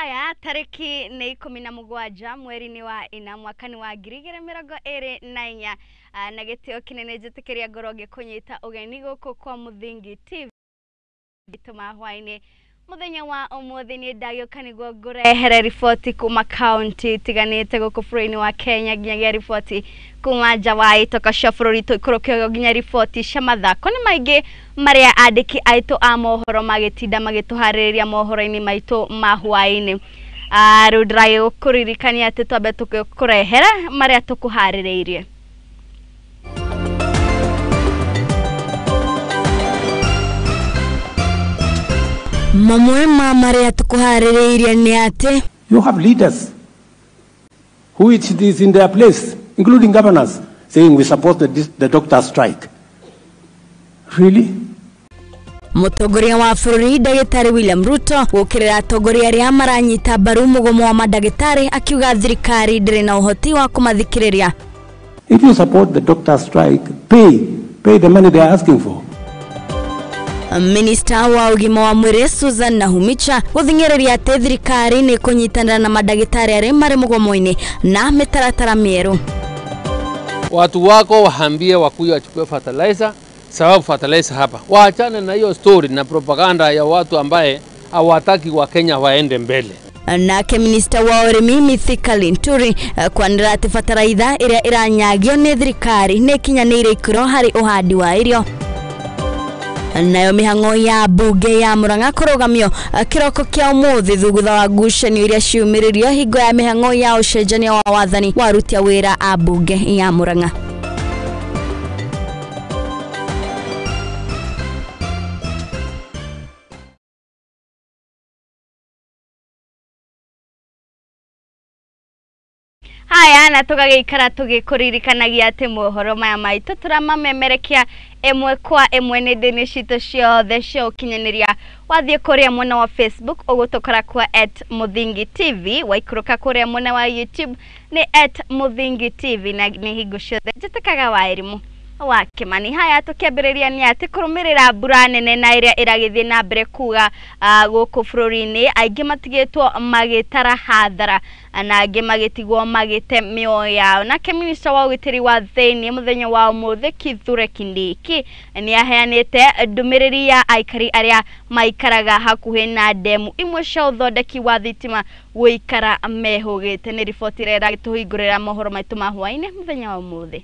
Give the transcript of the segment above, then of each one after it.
Haya, tariki nĩ 17 mweri-inĩ wa 4 mwaka-inĩ wa 2024, na gĩtĩo kĩnene njĩtĩkĩria ngorwo ngĩkũnyita ũgeni gũkũ kwa Mũthingi TV tũma hwaĩ-inĩ mũthenya wa ũmũthĩ. Nĩ ndagĩũka nĩguo ngũrehere riboti kuma kaunti itiganĩte gũkũ bũrũri-inĩ wa Kenya, nginyagia riboti kuma nja wa itoka cia bũrũri, tũikũrũke nginya riboti cia mathako. Nĩ maingĩ marĩa andĩki aitũ a mohoro magĩtinda magĩtũharĩrĩria mohoro-inĩ maitũ ma hwaĩ-inĩ. Rĩu ndĩragĩkũririkania atĩ twambe tũkũrehera marĩa tũkũharĩrĩirie. Mamwe ma marĩa tũkũharĩrĩirie nĩ atĩ You have leaders who it is in their place, including governors, saying we support the doctor strike. Really? Mũtongoria wa bũrũri ndagĩtarĩ William Ruto gũkĩrĩra atongoria arĩa maranyita mbaru mũgomo wa mandagĩtarĩ, akiuga thirikari ndĩrĩ na ũhoti wa kũmathikĩrĩria. If you support the doctor strike, pay the money they are asking for. Minista wa ũgima wa mwĩrĩ Susan Nahumicha gũthing'ĩrĩria atĩ thirikari nĩ kũnyitanĩra na mandagĩtarĩ arĩa marĩ mũgomo-inĩ na mĩtaratara mĩerũ. Watu wako waambie wakuye wachukue fertilizer, sababu fertilizer hapa. Waachane na hiyo story na propaganda ya watu ambaye hawataki wa Kenya waende mbele. Nake minista wa ũrĩmi Mithika Linturi kwanĩrĩra atĩ bataraitha ĩrĩa ĩranyagio nĩ thirikari nĩ ĩkinyanĩire ikĩro harĩ ũhandi wa irio. Nayo mĩhang'o ya mbunge ya Murang'a kũrũgamio kĩroko kĩa ũmũthĩ thutha wa ngucanio iria ciumĩrĩrio hingo ya mĩhang'o ya ũcenjania wa wathani wa aruti a wĩra a mbunge ya Murang'a. Haya, na tũgagĩikara tũgĩkũririkanagia atĩ mohoro maya maitũ tũramamemerekia ĩmwe kwa ĩmwe nenda-inĩ citũ ciothe cia ũkinyanĩria. Wathiĩ kũrĩa mwena wa Facebook ũgũtũkora kwa @Mũthingi TV, waikũrũka kũrĩa mwena wa YouTube nĩ @Mũthingi TV, na nĩ hingo ciothe njĩtĩkaga wa Elimu wa Kimani. Haya, tũkĩambĩrĩria nĩ atĩ kũrũmĩrĩra mbura nene na ĩrĩa ĩragĩthiĩ na mbere kuga gũkũ bũrũri-inĩ, aingĩ matigĩtwo magĩtara hathara na angĩ magĩtigwo magĩte mĩoyo yao. Nake minista wa ũgitĩri wa thĩinĩ mũthenya wa ũmũthĩ Kithure Kindiki nĩ aheanĩte ndũmĩrĩri ya aikari arĩa maikaraga hakuhĩ na ndemu imwe cia ũthondeki wa thitima gũikara mehũgĩte. Nĩ riboti ĩrĩa ĩragĩtũhingũrĩra mohoro maitũ ma hwaĩ-inĩ mũthenya wa ũmũthĩ.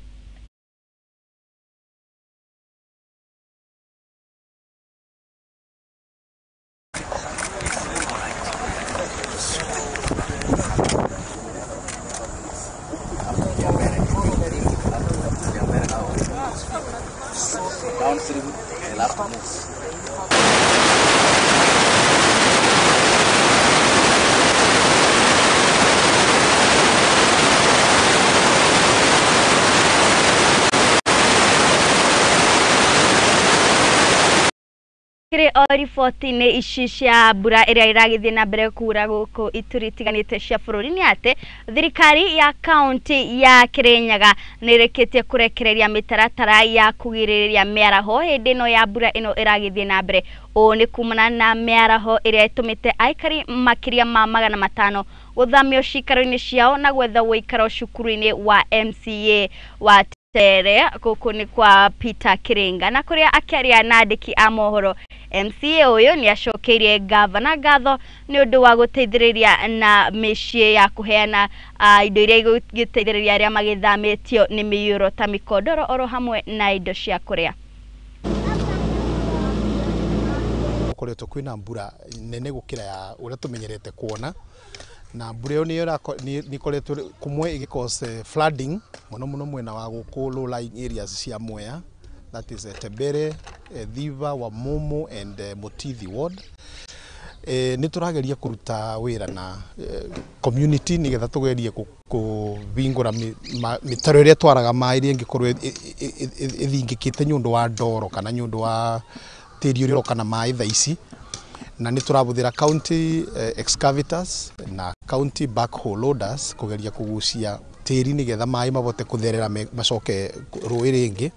Kĩrĩ o riboti-inĩ ici cia mbura ĩrĩa ĩragĩthiĩ na mbere kura gũkũ ituri itiganĩte cia bũrũri nĩ atĩ thirikari ya kaunti ya Kirinyaga nĩ ĩrĩkĩtie kũrekereria mĩtaratara ya kũgirĩrĩria mĩaraho hĩndĩ ĩno ya mbura ĩno ĩragĩthiĩ na mbere. Ũũ nĩ kumana na mĩaraho ĩrĩa ĩtũmĩte aikari makĩria ma 500 gũthamio ciikaro-inĩ ciao na gwetha ũikaro cukuru-inĩ wa MCA wa Tere gũkũ nĩ kwa Peter Kiringa. Na kũrĩa akĩaria na andĩki a mohoro, MCA ũyũ nĩ acokeirie gavana ngatho nĩ ũndũ wa gũteithĩrĩria na mĩciĩ ya kũheana indo iria igũgĩteithĩrĩria arĩa magĩthamĩtio nĩ mĩiyũro ta mĩkondoro oro hamwe na indo cia kũrĩa. Gũkoretwo kwĩna mbura nene gũkĩra ya ũrĩa tũmenyerete kuona, na mbura ĩyo nĩ ĩkoretwo kũmwe ĩgĩ cause flooding mũno mũno mwena wa gũkũ low lying areas cia Mwea, that is Tebere, Thiva, Wamumu and Mutithi ward. Nĩ tũrageria kũruta wĩra na community nĩgetha tũgerie kũhingũra mĩtaro ĩrĩa ĩtwaraga maĩ ĩrĩa ĩngĩkorwo ĩthingĩkĩte nĩ ũndũ wa ndoro kana nĩ ũndũ wa tĩri ũrĩa ũroka na maĩ thaa ici. Na nĩ tũrahũthĩra county excavators na county backhoe loaders kũgeria kũgucia tĩri nĩgetha maĩ mabote kũtherera macoke rũĩ rĩngĩ.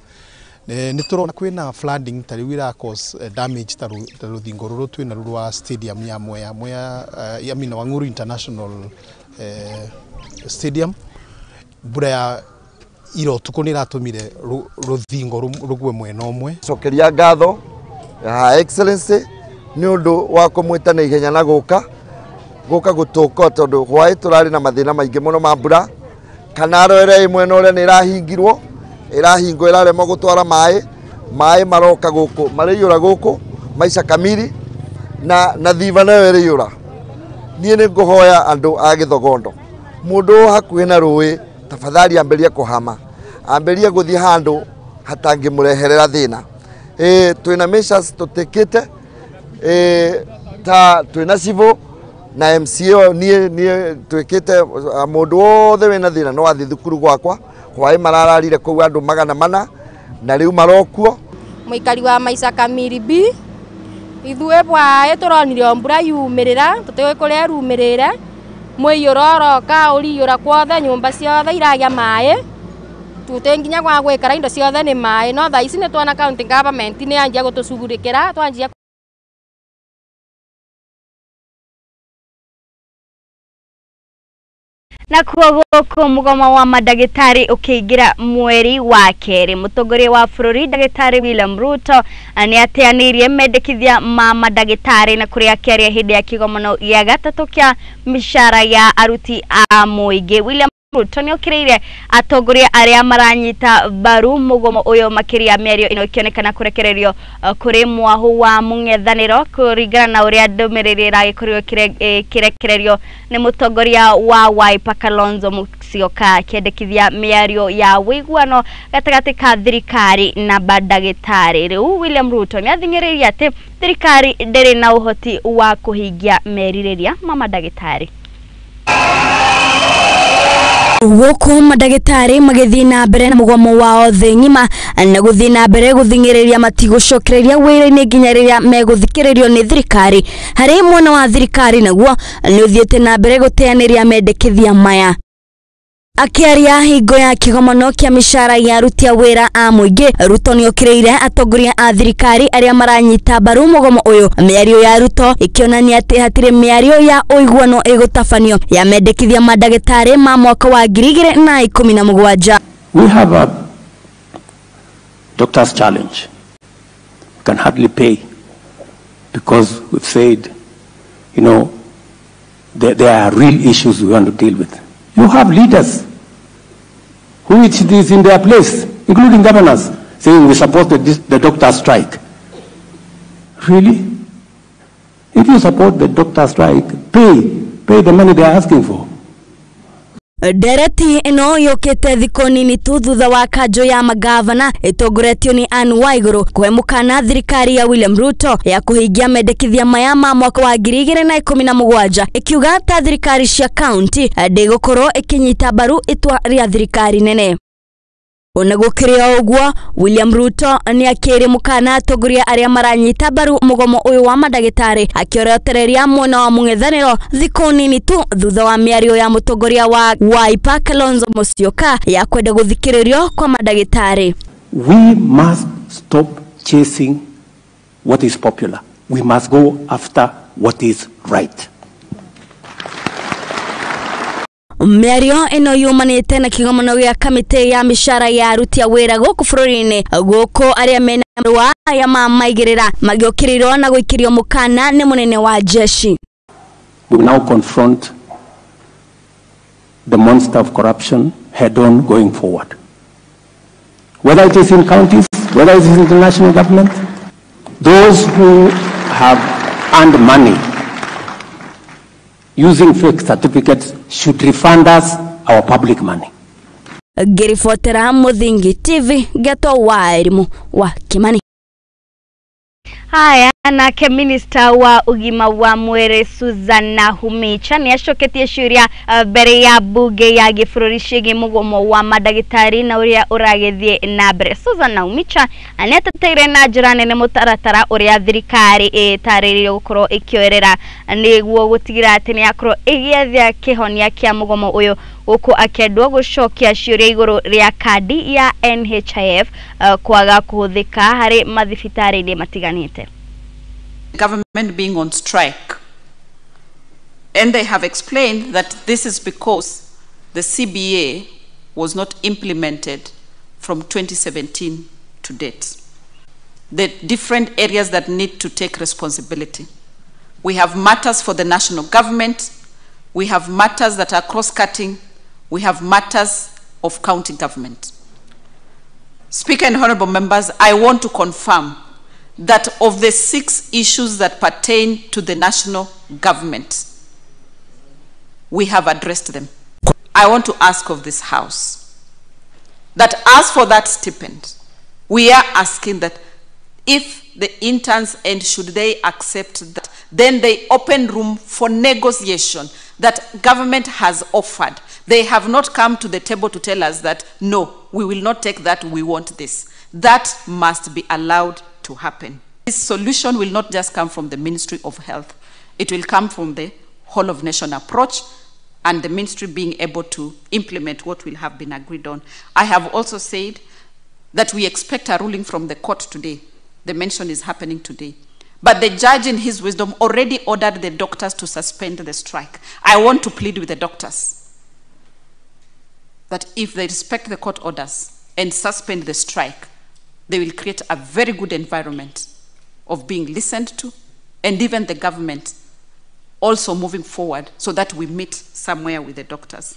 Nĩ tũrona kwĩna flooding ta rĩu ira cause damage ta rũthingo rũrũ twĩna rũrũ rwa stadium ya Mwea Mwea I mean Wang'uru International Stadium. Mbura ya ira ũtukũ nĩ ĩratũmire rũthingo rũgwe mwena ũmwe. Cokeria ngatho ya Excellency nĩ ũndũ wa kũmwĩta na ihenya na gũka gũtũka tondũ hwaĩ tũrarĩ na mathĩna maingĩ mũno ma mbura. Kanaro ĩrĩa ĩ mwena ũrĩa nĩ ĩrahingirwo, ĩrahingwo ĩraremwo gũtwara maĩ, maĩ maroka gũkũ marĩiyũra gũkũ maica kamiri na thiva nayo ĩrĩiyũra. Niĩ nĩ ngũhoya andũ a Gĩthogondo, mũndũ hakuhĩ na rũĩ tafadhali ambĩrĩrie kũhama, ambĩrĩrie gũthiĩ handũ hatangĩmũreherera thĩna. Twĩna measures tũtĩkĩte, ta twĩna civil na MCA niĩ twĩkĩte mũndũ wothe wĩna thĩna no athiĩ thukuru gwakwa. Hwaĩ marararire kũu andũ 400 na rĩu marokuo. Mũikari wa maica kamiri B ithuĩ bwaĩ tũronire mbura yumĩrĩra tũtiũĩ kũrĩa ĩrumĩrĩre, mũiyũro ũroka ũriyũra kwothe, nyũmba ciothe iragĩa maĩ, tũtĩ nginya gwa gwĩkara indo ciothe nĩ maĩ. No thaa ici nĩ tuona county government nĩ yanjia gũtũcugurĩkĩra, twanjia na kuo gũkũ mũgomo wa mandagĩtarĩ ũkĩingĩra mweri wa kerĩ. Mũtongoria wa bũrũri ndagĩtarĩ William Ruto nĩ ateanĩirie mendekithia ma mandagĩtarĩ na kũrĩa akĩaria hĩndĩ ya kĩgomano gĩa gatatũ kĩa mĩcara ya aruti a mũingĩ. William Ruto nĩ okĩrĩire atongoria arĩa maranyita mbaru mũgomo ũyũ, makĩria mĩario ĩno ĩkĩonekana kũrekererio kũrĩ mwahu wa mũng'ethanĩro kũringana na ũrĩa ndũmĩrĩri ĩragĩkorirwo ĩkĩrekererio nĩ mũtongoria wa Wiper Kalonzo Musyoka akĩendekithia mĩario ya ũiguano gatagatĩ ka thirikari na mandagĩtarĩ. Rĩu William Ruto nĩ athing'ĩrĩirie atĩ thirikari ndĩrĩ na ũhoti wa kũhingia merirĩria ma mandagĩtarĩ. Gũkũ mandagĩtarĩ magĩthiĩ na mbere na mũgomo wao thĩ ng'ima na gũthiĩ na mbere gũthing'ĩrĩria matigũcokereria wĩra-inĩ nginya rĩrĩa megũthikĩrĩrio nĩ thirikari. Harĩ mwena wa thirikari naguo nĩ ũthiĩte na mbere gũteanĩria mendekithia maya. Akĩaria hingo ya kĩgomano kĩa mĩcara ya aruti a wĩra a mũingĩ, Ruto nĩokĩrĩire atongoria a thirikari arĩa maranyita mbaru mũgomo ũyũ. Mĩario ya Ruto ĩkĩonania atĩ hatirĩ mĩario ya ũiguano ĩgũtabanio ya mendekithia ma ndagĩtarĩ ma mwaka wa 2017. We have a doctor's challenge. We can hardly pay because we've said, you know, there are real issues we want to deal with. You have leaders who it is in their place, including governors, saying we support the doctor's strike. Really? If you support the doctor's strike, pay the money they are asking for. Ndereti ĩno yũkĩte thikũ nini tu thutha wa kanjũ ya magavana ĩtongoretio nĩ Anne Waiguru kũhe mũkana thirikari ya William Ruto ya kũhingia mendekithia maya ma mwaka wa 2017 ĩkiuga ta thirikari cia kaunti ndĩgũkorwo ĩkĩnyita mbaru itua rĩa thirikari nene. Ona gũkĩrĩ o ũguo, William Ruto nĩ akĩrĩ mũkana atongoria arĩa maranyita mbaru mũgomo ũyũ wa mandagĩtarĩ akĩorotereria mwena wa mũng'ethanĩro thikũ nini tu thutha wa mĩario ya mũtongoria wa Wiper Kalonzo Musyoka ya kwenda gũthikĩrĩrio kwa mandagĩtarĩ. We must stop chasing what is popular. We must go after what is right. Mĩario ĩno yumanĩte na kĩgomano gĩa kamĩtĩ ya mĩcara ya aruti a wĩra gũkũ bũrũri-inĩ, gũkũ arĩa mena marũa aya ma maigĩrĩra magĩũkĩrĩrwo na gũikĩrio mũkana nĩ mũnene wa jeshi. We now confront the monster of corruption head on going forward. Whether it is in counties, whether it is in the national government, those who have earned money using fake certificates should refund us our public money. Ngĩribotera Mũthingi TV, Geto wa Elimu wa Kimani. Haya, nake Minister wa ugima wa mwĩrĩ Susan Nakhumicha nĩ acoketie ciũria mbere ya bunge ya gĩbũrũri ciĩgiĩ mũgomo wa mandagĩtarĩ na ũrĩa ũragĩthiĩ na mbere. Susan Nakhumicha nĩ ateteire na njĩra nene mũtaratara ũrĩa thirikari ĩtarĩirie gũkorwo ĩkĩoerera nĩguo gũtigĩrĩra atĩ nĩ yakorwo ĩgĩethia kĩhonia kĩa mũgomo ũyũ Gũkũ akĩendwo gũcokia ciũria igũrũ rĩa kandi ya NHIF kwaga kũhũthĩka harĩ mathibitarĩ-inĩ matiganĩte. Government being on strike, and they have explained that this is because the CBA was not implemented from 2017 to date. The different areas that need to take responsibility. We have matters for the national government, we have matters that are cross-cutting, we have matters of county government. Speaker and honorable members, I want to confirm that of the 6 issues that pertain to the national government, we have addressed them. I want to ask of this House that as for that stipend, we are asking that if the interns and should they accept that, then they open room for negotiation that government has offered. They have not come to the table to tell us that, no, we will not take that, we want this. That must be allowed to happen. This solution will not just come from the Ministry of Health. It will come from the whole of nation approach and the ministry being able to implement what will have been agreed on. I have also said that we expect a ruling from the court today. The mention is happening today. But the judge in his wisdom already ordered the doctors to suspend the strike. I want to plead with the doctors that if they respect the court orders and suspend the strike, they will create a very good environment of being listened to, and even the government also moving forward so that we meet somewhere with the doctors.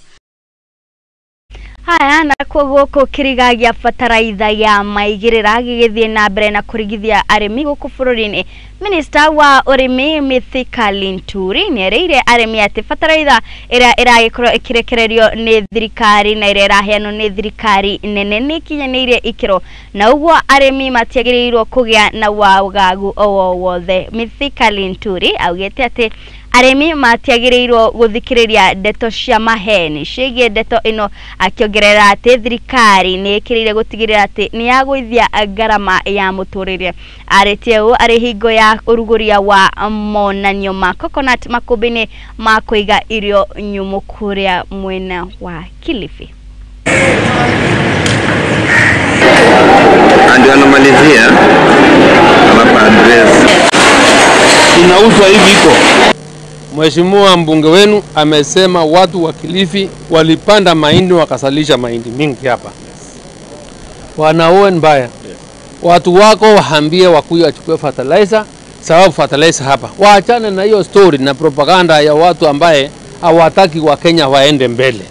Haya na koguo gũkũ kĩriga gĩa bataraitha ya maigĩrĩra gĩgĩthiĩ na mbere na kũrigithia arĩmi gũkũ bũrũri-inĩ. Minista wa ũrĩmi Mithika Linturi nĩerĩire arĩmi atĩ bataraitha ĩrĩa ĩragĩkorwo ĩkĩrekererio nĩ thirikari na ĩrĩa ĩraheanwo nĩ thirikari nene nĩ ĩkinyanĩirie ikĩro na ũguo arĩmi matiagĩrĩirwo kũgĩa na wagagu o wothe. Mithika Linturi augĩte atĩ arĩmi matiagĩrĩirwo gũthikĩrĩria ndeto cia maheni ciĩgiĩ ndeto ĩno, akĩongerera atĩ thirikari nĩ ĩkĩrĩire gũtigĩrĩra atĩ nĩ yagũithia ngarama ya mũtũrĩre. Arĩtie ũũ arĩ hingo ya ũrugũria wa monanio ma coconut makũmbĩ-inĩ ma kũiga irio nyũmũ kũrĩa mwena wa Kilifi. Ndio anamalizia anapa address inauzwa hivi iko. Mheshimiwa mbunge wenu amesema watu wa Kilifi walipanda mahindi wakasalisha mahindi mingi hapa. Wanaoe mbaya. Watu wako waambie wakuye wachukue fertilizer, sababu fertilizer hapa. Waachane na hiyo story na propaganda ya watu ambaye hawataki wa Kenya waende mbele.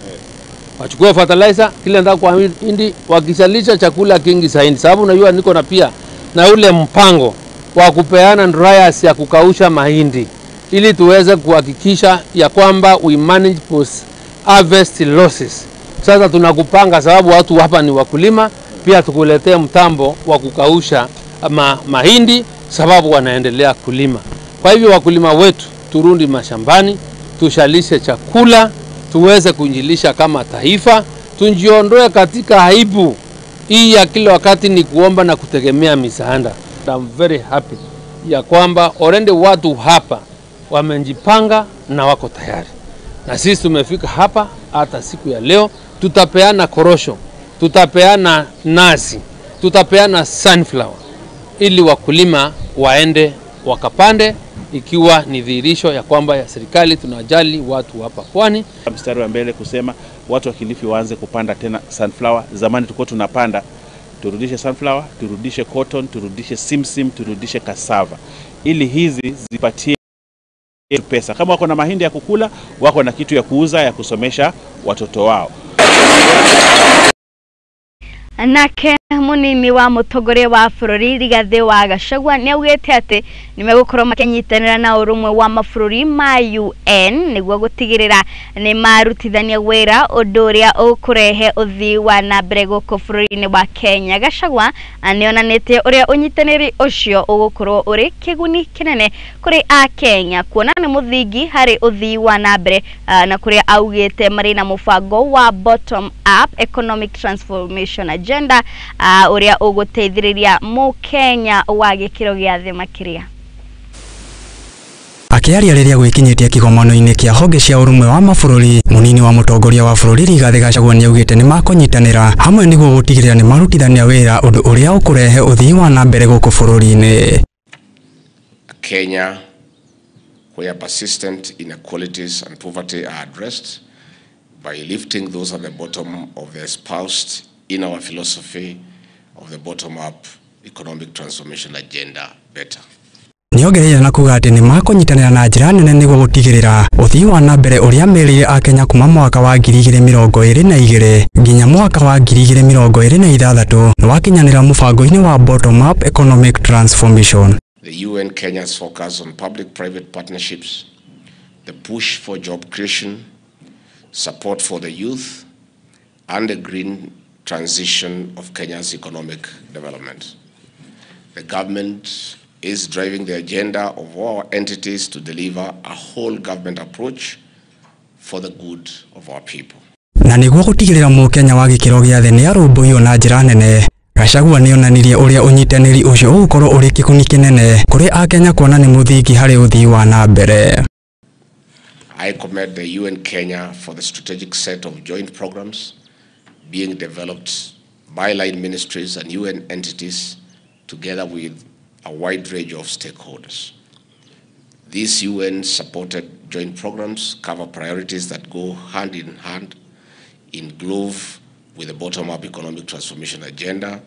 Wachukue fertilizer kile nataka kwa hindi wakisalisha chakula kingi zaidi. Sababu unajua niko na pia na ule mpango wa kupeana dryers ya kukausha mahindi ili tuweze kuhakikisha ya kwamba we manage post harvest losses. Sasa tunakupanga sababu watu hapa ni wakulima, pia tukuletee mtambo wa kukausha mahindi sababu wanaendelea kulima. Kwa hivyo wakulima wetu turudi mashambani, tushalishe chakula, tuweze kuinjilisha kama taifa, tujiondoe katika aibu hii ya kila wakati ni kuomba na kutegemea misaada. I'm very happy ya kwamba already watu hapa wamejipanga na wako tayari. Na sisi tumefika hapa hata siku ya leo tutapeana korosho, tutapeana nazi, tutapeana sunflower ili wakulima waende wakapande, ikiwa ni dhihirisho ya kwamba ya serikali tunajali watu hapa pwani. Mstari wa mbele kusema watu wa Kilifi waanze kupanda tena sunflower. Zamani tulikuwa tunapanda, turudishe sunflower, turudishe cotton, turudishe simsim, turudishe cassava ili hizi zipatie pesa. Kama wako na mahindi ya kukula, wako na kitu ya kuuza ya kusomesha watoto wao. Nake munini wa mutongoria wa bũrũri Rigathĩ wa Gachagua nĩaugĩte atĩ nĩmegũkorwo makĩnyitanĩra na ũrũmwe wa mabũrũri ma UN nĩguo gũtigĩrĩra nĩmarutithania wĩra ũndũ ũrĩa ũkũrehe ũthii wa na mbere gũkũ bũrũri-inĩ wa Kenya. Gachagua nĩonanĩtie ũrĩa ũnyitanĩri ũcio ũgũkorwo ũrĩ kĩguni kĩnene kũrĩ Akenya kuona nĩ mũthingi harĩ ũthii wa na mbere na kũrĩa augĩte marĩ na mũbango wa bottom up economic transformation agenda uria uguteithiriria mukenya wa gikiro gia thi makiria. Akĩaria rĩrĩa gwĩkinyĩtie kĩgomano-inĩ kĩa honge cia ũrũmwe wa mabũrũri, mũnini wa mũtongoria wa bũrũri Rigathĩ Gachagua nĩaugĩte nĩmakũnyitanĩra hamwe nĩguo gũtigĩrĩra nĩmarutithania wĩra ũndũ ũrĩa ũkũrehe ũthii wa na mbere gũkũ bũrũri-inĩ. Kenya, where persistent inequalities and poverty are addressed by lifting those at the bottom of the espoused in our philosophy of the bottom-up economic transformation agenda better. Nĩongereire na kuga atĩ nĩmakũnyitanĩra na njĩra nene nĩguo gũtigĩrĩra ũthii wa na mbere ũrĩa merĩire Akenya kuma mwaka wa 2022 nginya mwaka wa 2026 nĩwakinyanĩra mũbango-inĩ wa bottom up economic transformation. The UN Kenya's focus on public-private partnerships, the push for job creation, support for the youth, and the green transition of Kenya's economic development. The government is driving the agenda of all our entities to deliver a whole government approach for the good of our people. Na nĩguo gũtigĩrĩra mũkenya wa gĩkĩro gĩa thĩ nĩarũmbũiyo na njĩra nene, Gachagua nĩonanirie ũrĩa ũnyitanĩri ũcio ũgũkorwo ũrĩ kĩguni kĩnene kũrĩ Akenya kuona nĩ mũthingi harĩ ũthii wa na mbere. I commend the UN Kenya for the strategic set of joint programs being developed by line ministries and UN entities together with a wide range of stakeholders. These UN-supported joint programs cover priorities that go hand in hand in glove with the bottom-up economic transformation agenda.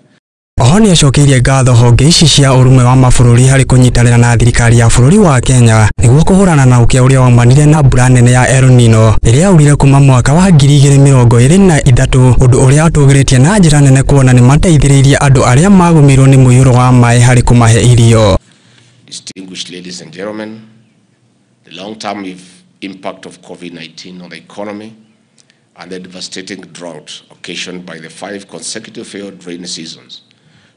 Oho nĩacokeirie ngatho honge ici cia ũrũmwe wa mabũrũri harĩ kũnyitanĩra na thirikari ya bũrũri wa Kenya nĩguo kũhũrana na ũkĩa ũrĩa waumanire na mbura nene ya El Nino ĩrĩa yaurire kuma mwaka wa 2023, ũndũ ũrĩa ũtũgĩrĩtie na njĩra nene kuona nĩmateithĩrĩirie andũ arĩa magũmĩirwo nĩ mũiyũro wa maĩ harĩ kũmahe irio. Distinguished ladies and gentlemen, the long-term impact of COVID-19 on the economy and the devastating drought occasioned by the 5 consecutive failed rainy seasons,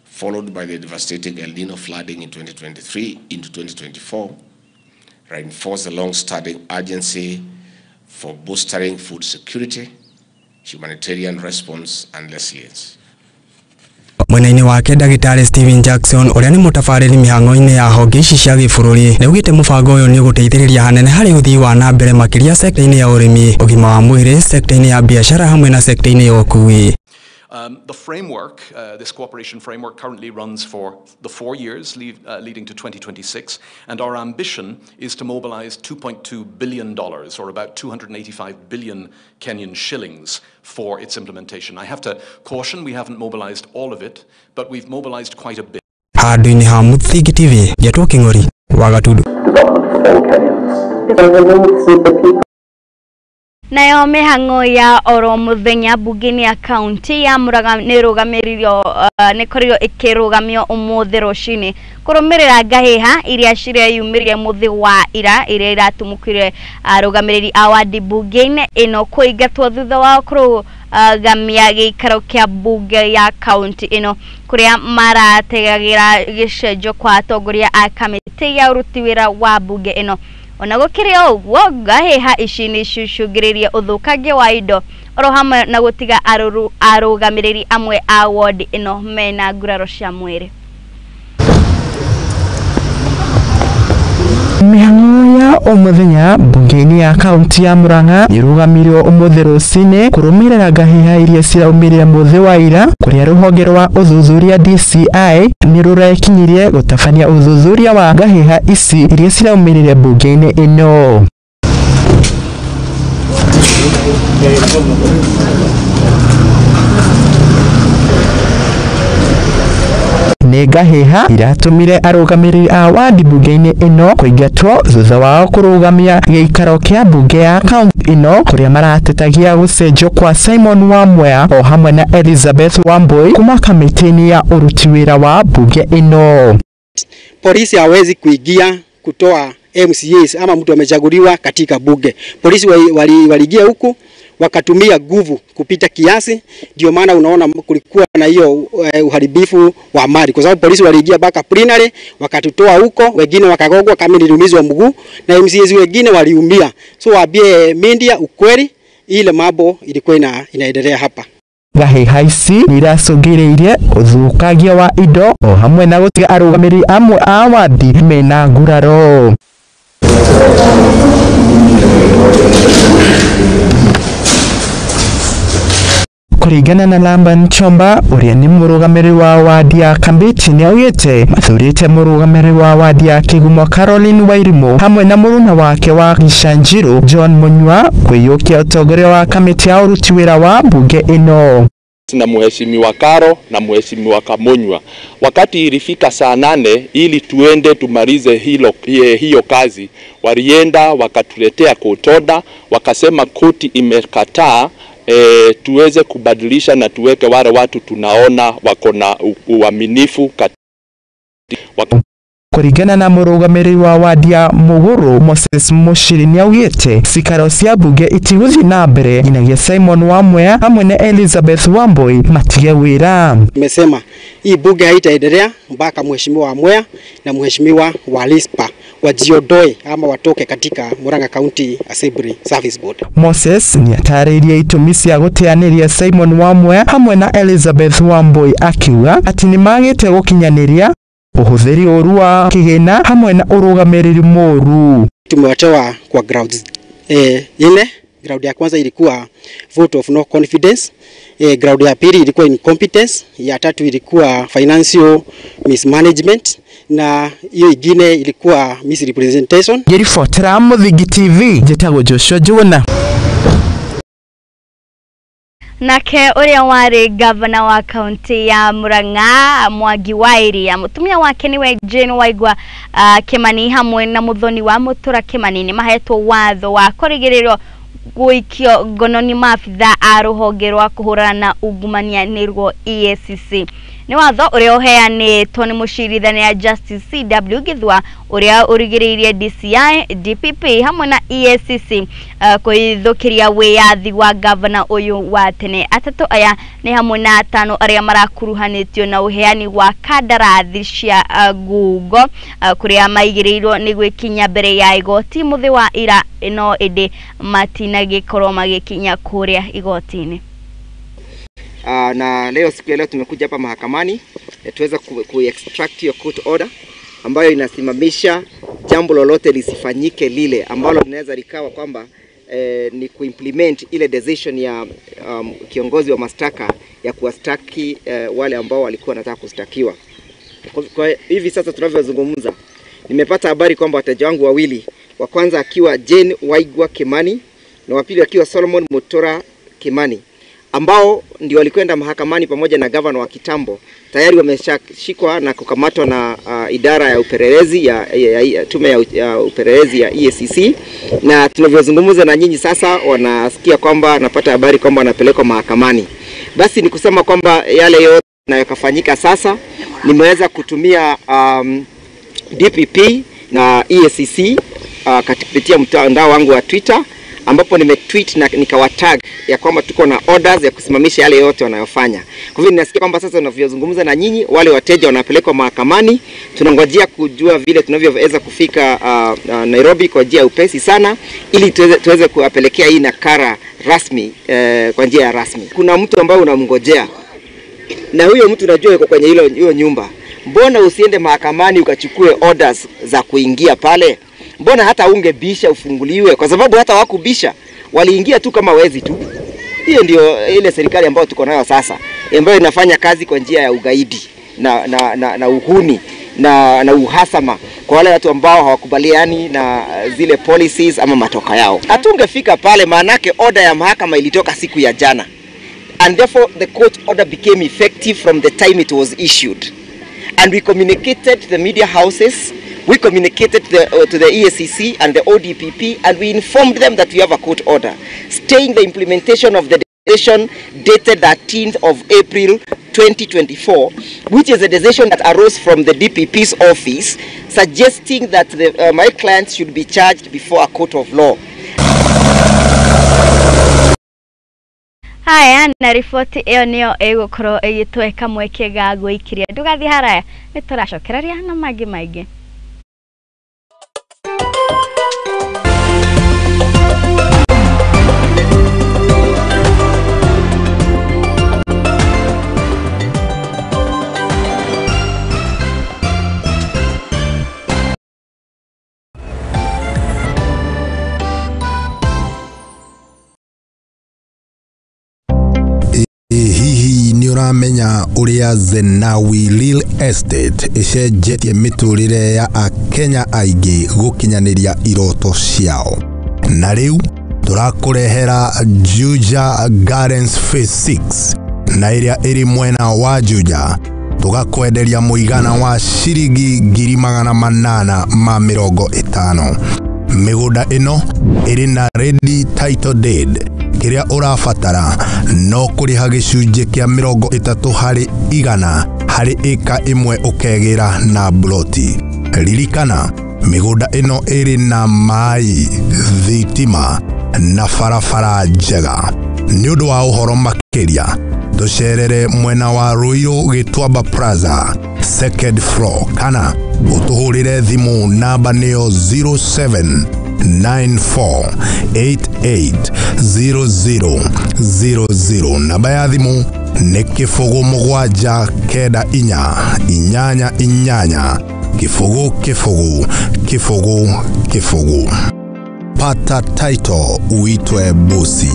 followed by the devastating El Nino flooding in 2023 into 2024, reinforce the long-standing urgency for bolstering food security, humanitarian response, and resilience. Mwena-inĩ wake Ndagĩtarĩ Steven Jackson ũrĩa nĩ mũtabarĩri mĩhang'o-inĩ ya honge ici cia gĩbũrũri nĩaugĩte mũbango ũyũ nĩũgũteithĩrĩria hanene harĩ ũthii wa na mbere makĩria sekta-inĩ ya ũrĩmi, ũgima wa mwĩrĩ, sekta-inĩ ya biacara hamwe na sekta-inĩ ya ũkuui. The framework, this cooperation framework, currently runs for the 4 years leading to 2026, and our ambition is to mobilize $2.2 billion, or about 285 billion Kenyan shillings, for its implementation. I have to caution, we haven't mobilized all of it, but we've mobilized quite a bit. Handũ-inĩ ha Mũthingi TV, Njetwo Kĩng'ori wa Gatundu. Nayo mĩhang'o ya oro mũthenya mbunge-inĩ ya kaunti ya Murang'a nĩrũgamĩrĩirio nĩkorirwo ĩkĩrũgamio ũmũthĩ rũcinĩ kũrũmĩrĩra ngahĩha iria cireyumĩririe mũthĩ wa ira iria iratumũkire arũgamĩrĩri a wadi mbunge-inĩ ĩno kũingatwo thutha wao kũrũgamia gĩikaro kĩa mbunge ya kaunti ĩno kũrĩa marategagĩra gĩcenjo kwa atongoria a kamĩtĩ ya ũruti wĩra wa mbunge ĩno. Ona gũkĩrĩ o ũguo ngahĩha ici nĩcicũngĩrĩirie ũthũkangia wa indo oro hamwe na gũtiga arũgamĩrĩri amwe a ward ĩno mena nguraro cia mwĩrĩ. Mĩhang'o ya o mũthenya mbunge-inĩ ya kaunti ya Murang'a nĩrũgamirio ũmũthĩ rũcinĩ kũrũmĩrĩra ngahĩha iria ciraumĩrire mũthĩ wa ira kũrĩa rũhonge rwa ũthuthuria DCI nĩrũrekinyirie gũtabania ũthuthuria wa ngahĩha ici iria ciraumĩrire mbunge-inĩ ĩno. Nĩ ngahĩha iratũmire arũgamĩrĩri a wadi mbunge-inĩ ĩno kũingatwo thutha wao kũrũgamia gĩikaro kĩa mbunge ya kaunti ĩno kũrĩa maratetagia gũcenjio kwa Simon Wamwea o hamwe na Elizabeth Wambui kuma kamĩtĩ-inĩ ya ũruti wĩra wa mbunge ĩno. Polisi hawezi kuingia kutoa MCAs ama mtu amechaguliwa katika bunge. Polisi waliingia huku wakatumia nguvu kupita kiasi, ndio maana unaona kulikuwa na hiyo uharibifu wa mali, kwa sababu polisi waliingia mpaka plenary wakatutoa huko, wengine wakagogwa kama niliumizwa mguu na MCAs wengine waliumia. So waambie media ukweli, ile mambo ilikuwa inaendelea hapa. Ngahĩha ici nĩiracũngĩrĩirie ũthũkangia wa indo o hamwe na gũtiga arũgamĩrĩri amwe a wadi mena nguraro. Kuringana na Lamban Chomba uria ni murugamiri wa wadi ya Kambiti ni augite mathurite murugamiri wa wadi ya Kigumo Caroline Wairimu hamwe na muruna wake wa Gishanjiru John Munywa kwiyukia utongoria wa kamiti ya uruti wira wa bunge ino na mheshimiwa Karo na mheshimiwa Kamunywa. Wakati ilifika saa 8 ili tuende tumalize hiyo kazi, walienda wakatuletea kotoda, wakasema koti imekataa tuweze kubadilisha na tuweke wale watu tunaona wako na uaminifu katika. Kuringana na murugamiri wa wadi ya Muguru Moses Mushiri ni augite cikaro cia bunge itiguthii na mbere nginyagia Simon Wamwea hamwe na Elizabeth Wambui matige wira. Nimesema hii bunge haitaendelea mpaka mheshimiwa Wamwea na mheshimiwa Walispa wajiondoe ama watoke katika Murang'a County Assembly Service Board. Moses ni atarĩirie itũmi cia gũteanĩria Simon Wamwea hamwe na Elizabeth Wambui akiuga atĩ nĩmagĩte gũkinyanĩria uhuthiri ũru wa kĩgĩna hamwe na ũrũgamĩrĩri mũru. Tumewatoa kwa grounds ine. Ground ya kwanza ilikuwa vote of no confidence, ground ya pili ilikuwa incompetence, ya tatu ilikuwa financial mismanagement na hiyo ingine ilikuwa misrepresentation. Ngĩribotera Mũthingi TV njĩtagwo Joshua Njuguna. Nake uria wari gavana wa kaunti ya Murang'a Mwangi wa Iria mutumia wake niwe Jane Waigwa Kimani hamwe na muthoni wa Mutura Kimani ni mahetwo watho wa kurigirirwo guikio ngono ni maabitha a ruhonge rwa kuhurana na ungumania nirwo EACC. Ni watho uria uheanĩtwo nĩ mũcirithania Justice CW Githua uria urigĩrĩirie DCI, DPP hamwe na EACC kũhithũkĩria wĩyathi wa gavana ũyũ wa tene. Atatũ aya nĩ hamwe na atano arĩa marakuruhanĩtio na ũheani wa kandarathi cia ngungo kũrĩa maigĩrĩirwo nĩ gwĩkinya mbere ya igoti mũthĩ wa ira no ĩndĩ matinagĩkorwo magĩkinya kũrĩa igoti-inĩ. Na leo siku ya leo tumekuja hapa mahakamani tuweza ku-extract hiyo court order ambayo inasimamisha jambo lolote lisifanyike lile ambalo linaweza likawa kwamba ni kuimplement ile decision ya kiongozi wa mashtaka ya kuwashtaki wale ambao walikuwa wanataka kushtakiwa. Kwa hivi sasa tunavyozungumza, nimepata habari kwamba wateja wangu wawili, wa kwanza akiwa Jane Waigwa Kimani na wa pili akiwa Solomon Mutura Kimani, ambao ndio walikwenda mahakamani pamoja na gavana wa kitambo, tayari wameshashikwa na kukamatwa na idara ya upelelezi ya tume ya upelelezi ya EACC. Na tunavyozungumza na nyinyi sasa, wanasikia kwamba napata habari kwamba wanapelekwa mahakamani. Basi ni kusema kwamba yale yote yanayofanyika sasa, nimeweza kutumia DPP na EACC kupitia mtandao wangu wa Twitter, ambapo nimetweet na nikawatag ya kwamba tuko na orders ya kusimamisha yale yote wanayofanya. Kwa hivyo ninasikia kwamba sasa tunavyozungumza na nyinyi, wale wateja wanapelekwa mahakamani. Tunangojea kujua vile tunavyoweza kufika Nairobi kwa njia ya upesi sana, ili tuweze kuwapelekea hii nakara rasmi kwa njia ya rasmi. Kuna mtu ambaye unamngojea na huyo mtu unajua yuko kwenye hiyo nyumba. Mbona usiende mahakamani ukachukue orders za kuingia pale? Mbona hata ungebisha ufunguliwe? Kwa sababu hata wakubisha, waliingia tu kama wezi tu. Hiyo ndio ile serikali ambayo tuko nayo sasa, ambayo inafanya kazi kwa njia ya ugaidi na uhuni na uhasama kwa wale watu ambao hawakubaliani na zile policies ama matoka yao. Hatungefika pale, maanake order ya mahakama ilitoka siku ya jana, and therefore the court order became effective from the time it was issued. And we communicated to the media houses, we communicated to the EACC and the ODPP, and we informed them that we have a court order staying the implementation of the decision dated 13th of April 2024, which is a decision that arose from the DPP's office, suggesting that my clients should be charged before a court of law. Haya, na riboti ĩyo nĩyo ĩgũkorwo ĩgĩtweka mweke ga gwĩkiria. Ndũgathiĩ haraya, nĩ tũracokereria na mangĩ maingĩ. Nĩ ũramenya ũrĩa Zenawi Real Estate ĩcenjetie mĩtũrĩre ya Akenya aingĩ gũkinyanĩria iroto ciao? Na rĩu tũrakũrehera Juja Gardens Phase 6 na ĩrĩa ĩrĩ mwena wa Juja, tũgakwenderia mũigana wa ciringi 850,000. Mĩgũnda ĩno ĩrĩ na ready title deed. Kĩrĩa ũrabatara no kũrĩha gĩcunjĩ kĩa 30% harĩ ĩka ĩmwe ũkegĩra na bloti. Ririkana, mĩgũnda ĩno ĩrĩ na maĩ, thitima na barabara njega. Nĩ ũndũ wa ũhoro makĩria, tũcerere mwena wa Ruiru Gĩtuamba Plaza, second floor, kana ũtũhũrĩre thimũ namba nĩyo 0794880000. Namba ya thimũ nĩ 0 7 9 8 8 0 0 0 0. Pata title uitwe bosi.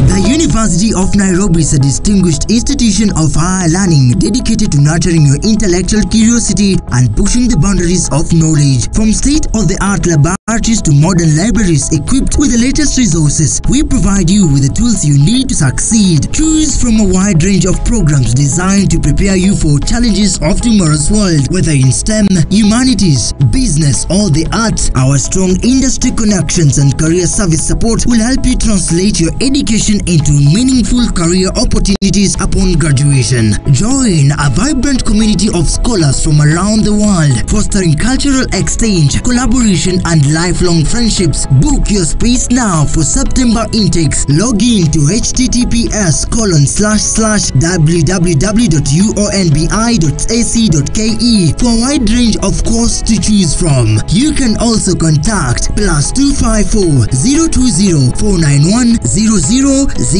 The University of Nairobi is a distinguished institution of higher learning dedicated to nurturing your intellectual curiosity and pushing the boundaries of knowledge. From state-of-the-art laboratories to modern libraries equipped with the latest resources, we provide you with the tools you need to succeed. Choose from a wide range of programs designed to prepare you for challenges of tomorrow's world, whether in STEM, humanities, business, or the arts. Our strong industry connections and career service support will help you translate your education into meaningful career opportunities upon graduation. Join a vibrant community of scholars from around the world, fostering cultural exchange, collaboration, and lifelong friendships. Book your space now for September intakes. Log in to https://www.uonbi.ac.ke for a wide range of courses to choose from. You can also contact +254 020 491 0000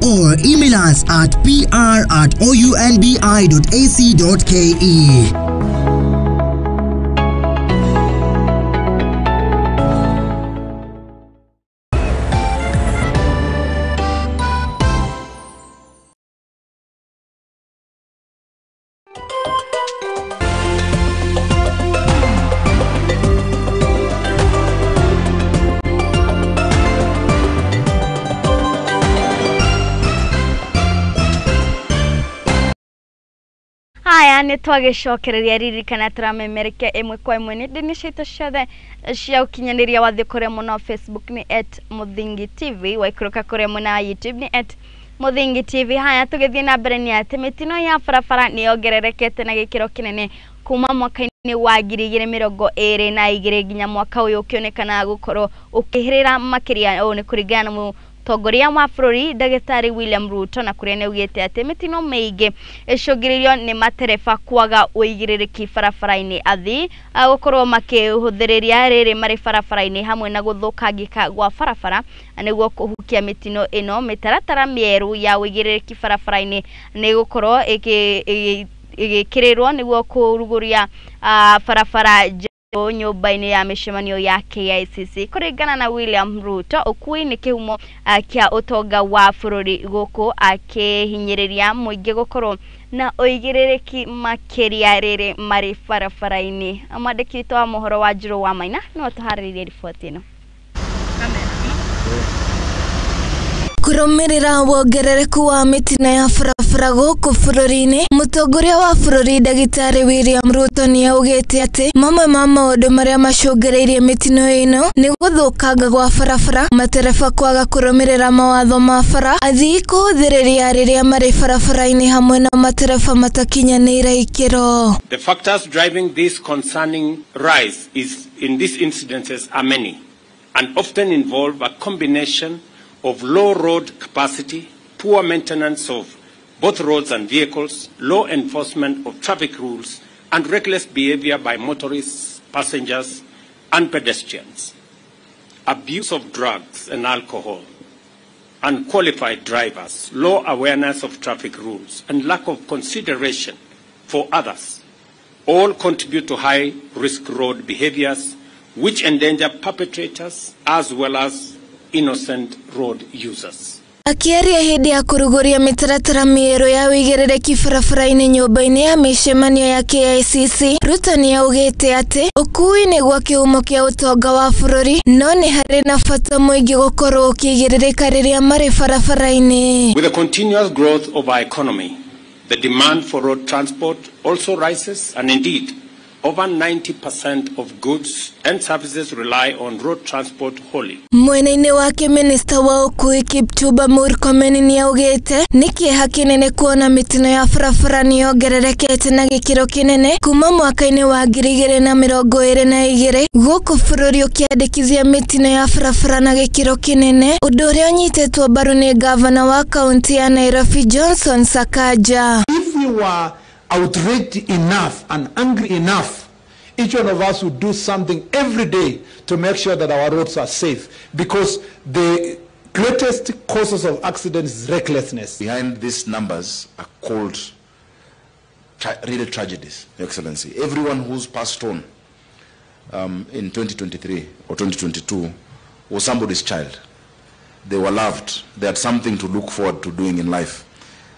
or email us at pr@ounbi.ac.ke. Haya, nĩ twagĩcokereria. Ririkana tũramemerekia ĩmwe kwa ĩmwe nĩ ndini citũ ciothe cia ũkinyanĩria. Wathiĩ kũrĩa mwena wa Facebook nĩ @MũthingiTV, waikũrũka kũrĩa mwena wa YouTube nĩ @MũthingiTV. Haya, tũgĩthiĩ na mbere nĩ atĩ mĩtino ya barabara nĩ yongererekete na gĩkĩro kĩnene kuma mwaka-inĩ wa 2022 nginya mwaka ũyũ, ũkĩonekana gũkorwo ũkĩhĩrĩra makĩria. Ũũ nĩ kũringana na mũtongoria wa bũrũri ndagĩtarĩ William Ruto, na kũrĩa nĩ augĩte atĩ mĩtino mĩingĩ ĩcũngĩrĩirio nĩ matereba kwaga ũigĩrĩrĩki barabara-inĩ, athii gũkorwo makĩhũthĩrĩria rĩrĩ marĩ barabara-inĩ, hamwe na gũthũkangĩka gwa barabara. Nĩguo kũhukia mĩtino ĩno, mĩtaratara mĩerũ ya ũigĩrĩrĩki barabara-inĩ nĩ gũkorwo ĩgĩkĩrĩrwo nĩguo kũrugũria barabara njerũ nyũmba-inĩ ya mĩcemanio ya KICC. Kũringana na William Ruto, ũkui nĩ kĩhumo kĩa ũtonga wa bũrũri, gũkũ akĩhinyĩrĩria mũingĩ gũkorwo na ũigĩrĩrĩki makĩria rĩrĩ marĩ barabara-inĩ. Mwandĩki witũ wa mohoro wa Njũrũ wa Maina no atũharĩrĩrie riboti ĩno. Kũrũmĩrĩra wongerereku wa mĩtino ya barabara gũkũ bũrũri-inĩ, mũtongoria wa bũrũri ndagĩtarĩ William Ruto nĩ augĩte atĩ mamwe ma maũndũ marĩa macũngĩrĩirie mĩtino ĩno nĩ gũthũkanga gwa barabara, matereba kwaga kũrũmĩrĩra mawatho ma bara, athii kũhũthĩrĩria rĩrĩa marĩ barabara-inĩ, hamwe na matereba matakinyanĩire ikĩro. The factors driving this concerning rise is in these incidences are many and often involve a combination of low road capacity, poor maintenance of both roads and vehicles, low enforcement of traffic rules, and reckless behavior by motorists, passengers, and pedestrians. Abuse of drugs and alcohol, Unqualified drivers, low awareness of traffic rules, and lack of consideration for others all contribute to high-risk road behaviors which endanger perpetrators as well as innocent road users. Akiaria hĩndĩ ya kũrugũria mĩtaratara mĩerũ ya ũigĩrĩrĩki barabara-inĩ nyũmba-inĩ ya mĩcemanio ya KICC, Ruto nĩaugĩte atĩ ũkuui nĩguo kĩhumo kĩa ũtonga wa bũrũri, no nĩ harĩ na bata mũingĩ gũkorwo ũkĩigĩrĩrĩka rĩrĩa marĩ barabara-inĩ. With the continuous growth of our economy, the demand for road transport also rises, and indeed, over 90% of goods and services rely on road transport wholly. Mwena-inĩ wake minista wa ũkuui Kipchumba Murkomen nĩaugĩte nĩ kĩeha kĩnene kuona mĩtino ya barabara nĩyongererekete na gĩkĩro kĩnene kuma mwaka-inĩ wa 2022 gũkũ bũrũri ũkĩandĩkithia mĩtino ya barabara na gĩkĩro kĩnene, ũndũ ũrĩa ũnyitĩtwo mbaru nĩ gavana wa kaunti ya Nairobi Johnson Sakaja. If we were outraged enough and angry enough, each one of us would do something every day to make sure that our roads are safe, because the greatest causes of accidents is recklessness. Behind these numbers are cold, real tragedies, Your Excellency. Everyone who's passed on in 2023 or 2022 was somebody's child. They were loved. They had something to look forward to doing in life.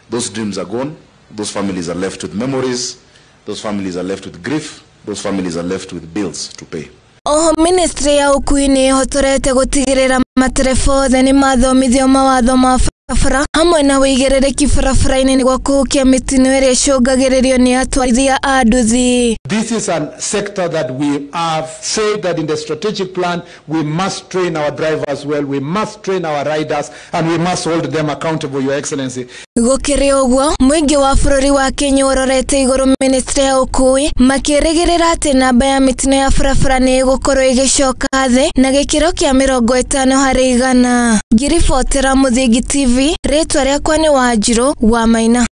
Those dreams are gone. Those families are left with memories. Those families are left with grief. Those families are left with bills to pay. Oho ministry ya ũkuui nĩ ĩhotorete gũtigĩrĩra matereba othe nĩ mathomithio mawatho ma barabara hamwe na ũigĩrĩrĩki barabara-inĩ nĩguo kũhukia mĩtino ĩrĩa ĩcũngagĩrĩrio nĩ atwarithia a nduthi. This is a sector that we have said that in the strategic plan we must train our drivers well, we must train our riders, and we must hold them accountable, Your Excellency. Gũkĩrĩ ũguo, mũingĩ wa bũrũri wa Kenya ũrorete igũrũ ministry ya ũkuui makĩrĩgĩrĩra atĩ namba ya mĩtino ya barabara nĩ ĩgũkorwo ĩgĩcoka thĩ na gĩkĩro kĩa 50%. Ngĩribotera Mũthingi TV, rĩtwa rĩakwa nĩ Wanjirũ wa Maina.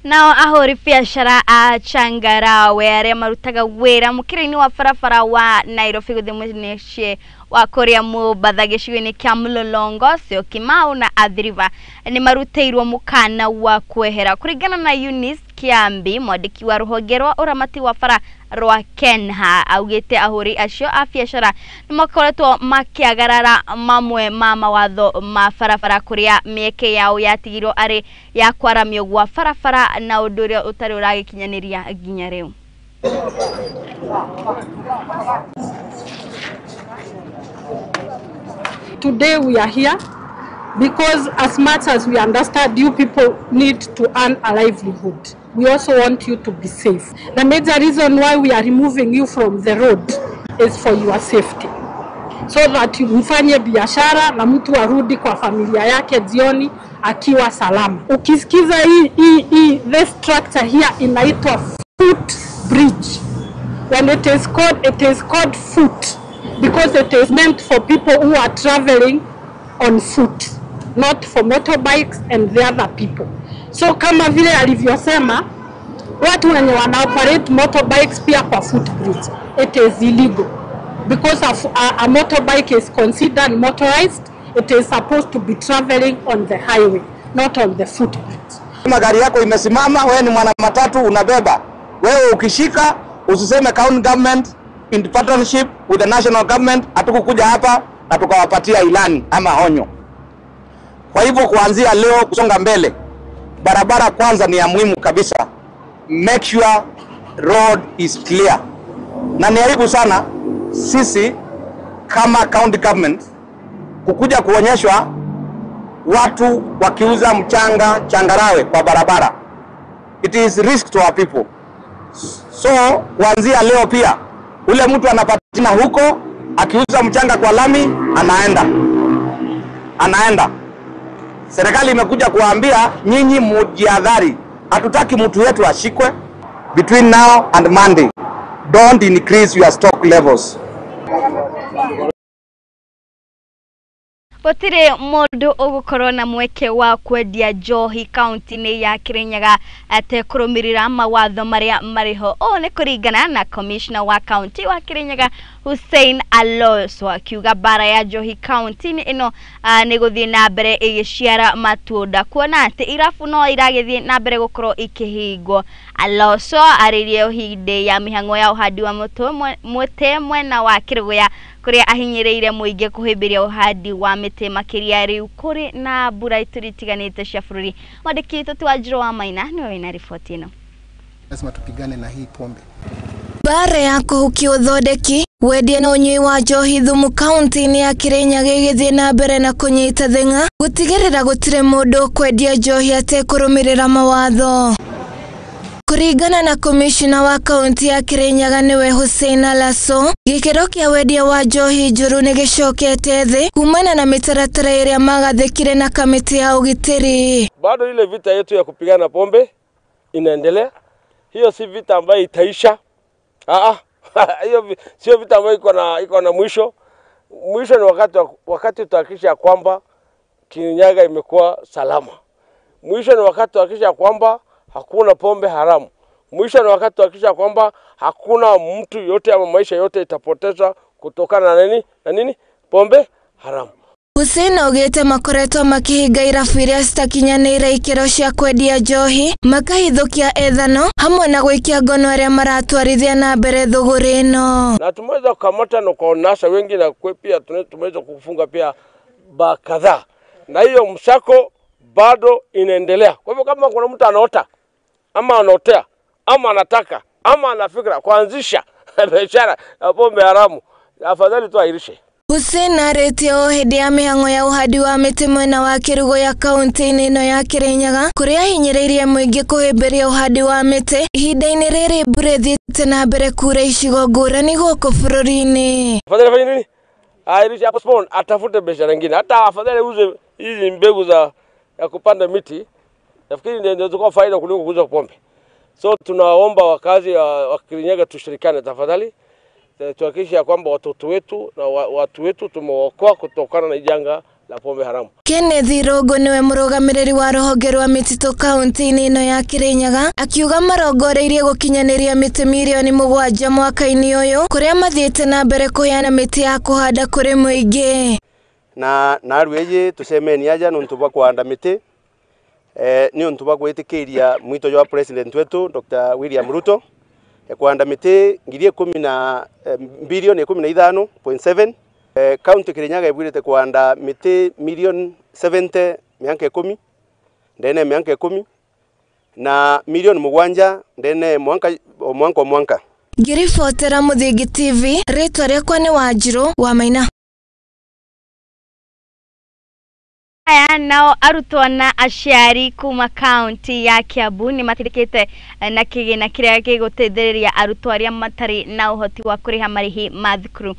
Nao ahũri biacara a Changarawe arĩa marutaga wĩra mũkĩra-inĩ wa barabara wa Nairobi gũthiĩ mũciĩ wa kũrĩa Mombatha gĩcigo-inĩ kĩa Mlolongo, Syokimau na Athi River nĩ marutĩirwo mũkana wa kwehera. Kũringana na Eunice Kiambi, mwandĩki wa rũhonge rwa ũramati wa bara rwa Kenha, augĩte ahũri acio a biacara nĩ makoretwo makĩagarara mamwe ma mawatho ma barabara kũrĩa mĩeke yao yatigirwo arĩ ya kwaramio gwa barabara na ũndũ ũrĩa ũtarĩ ũragĩkinyanĩria nginya rĩu. Today we are here because as much as we understand you people need to earn a livelihood, we also want you to be safe. The major reason why we are removing you from the road is for your safety, so that mfanye biashara na mtu arudi kwa familia yake jioni akiwa salama. Ukisikiza hii this structure here inaitwa foot bridge. When it is called foot because it is meant for people who are traveling on foot, not for motorbikes and the other people. So kama vile alivyosema, watu wenye wana operate motorbikes pia kwa footbridge, it is illegal because a motorbike is considered motorized. It is supposed to be traveling on the highway, not on the footbridge. Kama gari yako imesimama, wewe ni mwana matatu unabeba, wewe ukishika usiseme county government in partnership with the national government hatukukuja hapa na tukawapatia ilani ama onyo. Kwa hivyo kuanzia leo kusonga mbele, barabara kwanza ni ya muhimu kabisa. Make sure road is clear. Na ni aibu sana sisi kama county government kukuja kuonyeshwa watu wakiuza mchanga changarawe kwa barabara. It is risk to our people. So kuanzia leo pia ule mtu anapatina huko akiuza mchanga kwa lami anaenda. Serikali imekuja kuambia nyinyi mujihadhari, hatutaki mtu yetu ashikwe. Between now and Monday, don't increase your stock levels. Gũtirĩ mũndũ ũgũkorwo na mweke wa kwendia njohi kaunti-inĩ ya Kirinyaga atekũrũmĩrĩra mawatho marĩa marĩho. Ũũ nĩ kũringana na commissioner wa kaunti wa Kirinyaga Hussein Aloso, akiuga mbara ya njohi kaunti-inĩ ĩno nĩ gũthiĩ na mbere ĩgĩciara matunda, kuona atĩ irabu no iragĩthiĩ na mbere gũkorwo ikĩhingwo. Aloso arĩrie hĩndĩ ya mĩhang'o ya ũhandi wa mũtĩ mwena wa Kĩrũgũya, kũrĩa ahinyĩrĩire mũingĩ kũhĩmbĩria ũhandi wa mĩtĩ makĩria rĩu kũrĩ na mbura itiganĩte cia bũrũri. Mwandĩki witũ Wanjirũ wa Maina nĩwe wĩna riboti ĩno. Lazima tupigane na hii pombe. Mbara ya kũhukia ũthondeki, wendia na ũnyui wa njohi thumu kaunti-inĩ ya Kirinyaga ĩgĩthiĩ na mbere na kũnyita thing'a gũtigĩrĩra gũtirĩ mũndũ ũkwendia njohi atekũrũmĩrĩra mawatho. Kũringana na komishona wa kaunti ya Kirinyaga nĩwe Hussein Alaso, gĩkĩro kĩa wendia wa njohi njũru nĩ gĩcokete thĩ kumana na mĩtaratara ĩrĩa magathĩkire na kamĩtĩ ya ũgitĩri. Bado ile vita yetu ya kupigana pombe inaendelea. Hiyo si vita ambayo itaisha. Hiyo sio vita ambayo iko na mwisho. Mwisho ni wakati tutahakikisha kwamba Kirinyaga imekuwa salama. Mwisho ni wakati tutahakikisha kwamba hakuna pombe haramu. Mwisho ni wakati tuhakikisha kwamba hakuna mtu yote ama maisha yote itapotezwa kutokana na nini? Na nini? Pombe haramu. Hussein augĩte makoretwo makĩhinga irabu iria citakinyanĩire ikĩro cia kwendia njohi, makahithũkia ethano hamwe na gũikia ngono arĩa maratwarithia na mbere thũgũrĩ ĩno. Na tumeweza kukamata na kuwanasa wengi na pia tumeweza kufunga pia ba kadhaa. Na hiyo msako bado inaendelea. Kwa hivyo kama kuna mtu anaota ama anaotea ama anataka ama anafikira kuanzisha biashara ya pombe haramu, afadhali tu airishe. Hussein arĩtie o hĩndĩ ya mĩhang'o ya ũhandi wa mĩtĩ mwena wa Kĩrũgũya kaunti-inĩ ĩno ya Kirinyaga, kũrĩa ahinyĩrĩirie mũingĩ kũhĩmbĩria ũhandi wa mĩtĩ ihinda-inĩ rĩrĩ mbura ĩthiĩte na mbere kuura icigo ngũrani gũkũ bũrũri-inĩ. Afadhali afanye nini? Airishe, postpone, atafute biashara nyingine. Hata afadhali uze hizi mbegu za ya kupanda miti. Nafikiri ndio zitakuwa faida kuliko kuuza pombe. So tunaomba wakazi wa Kirinyaga tushirikiane tafadhali. Tuhakikishe kwamba watoto wetu na watu wetu tumewaokoa kutokana na janga la pombe haramu. Kenneth Rogo niwe mũrũgamĩrĩri wa rũhonge rwa mĩtitũ kaunti-inĩ ĩno ya Kirinyaga, akiuga marongoreirie gũkinyanĩria mĩtĩ mirioni 7 mwaka-inĩ ũyũ, kũrĩa mathiĩte na mbere kũheana mĩtĩ ya kũhanda kũrĩ mũingĩ. Na narweje tusemeni aja nuntu bwa kuhanda mĩtĩ ni untu bwa gwĩtĩkĩria mwito wa president wetu Dr. William Ruto kuhanda mĩtĩ 10 bilioni 15.7. County Kirinyaga ibwirite kuhanda mĩtĩ milioni 70 mianka 10 ndene mianka 10 na milioni 7 ndene mwanka mwanka mwanka. Ngiribotera Muthingi TV, rĩtwa rĩakwa nĩ Wanjirũ wa Maina. Aya nao arutwo na aciari kuma kaunti ya Kiambu nĩ matirikĩte na kĩgĩna kĩrĩa gĩgũteithĩrĩria arutwo arĩa matarĩ na ũhoti wa kũrĩha marĩhi ma thukuru.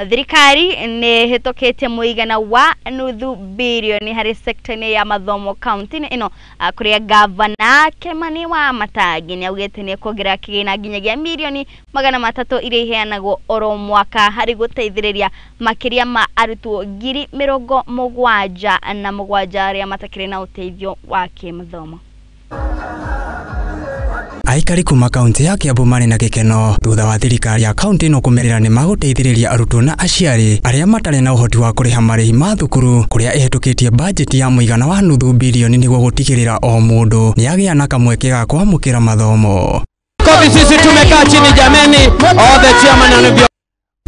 Thirikari nĩ ĩhĩtũkĩtie mũigana wa 0.5 bilioni harĩ sekta-inĩ ya mathomo kaunti-inĩ ĩno, kũrĩa gavana Kimani wa Matangi nĩ augĩte nĩ ekuongerera kĩgĩna nginyagia milioni 300 iria iheanagwo oro mwaka harĩ gũteithĩrĩria makĩria ma arutwo 77,000 arĩa matakĩrĩ na ũteithio wa kĩmathomo. Aikari kuma kaunti ya Kiambu marĩ na gĩkeno thutha wa thirikari ya kaunti ĩno kũmerĩra nĩ magũteithĩrĩria arutwo na aciari arĩa matarĩ na ũhoti wa kũrĩha marĩhi ma thukuru, kũrĩa ĩhĩtũkĩtie bajeti ya mũigana wa 0.5 bilioni nĩguo gũtigĩrĩra o mũndũ nĩagĩa na kamweke ga kwamũkĩra mathomo. Sisi tumekaa chini jameni, all the chairman and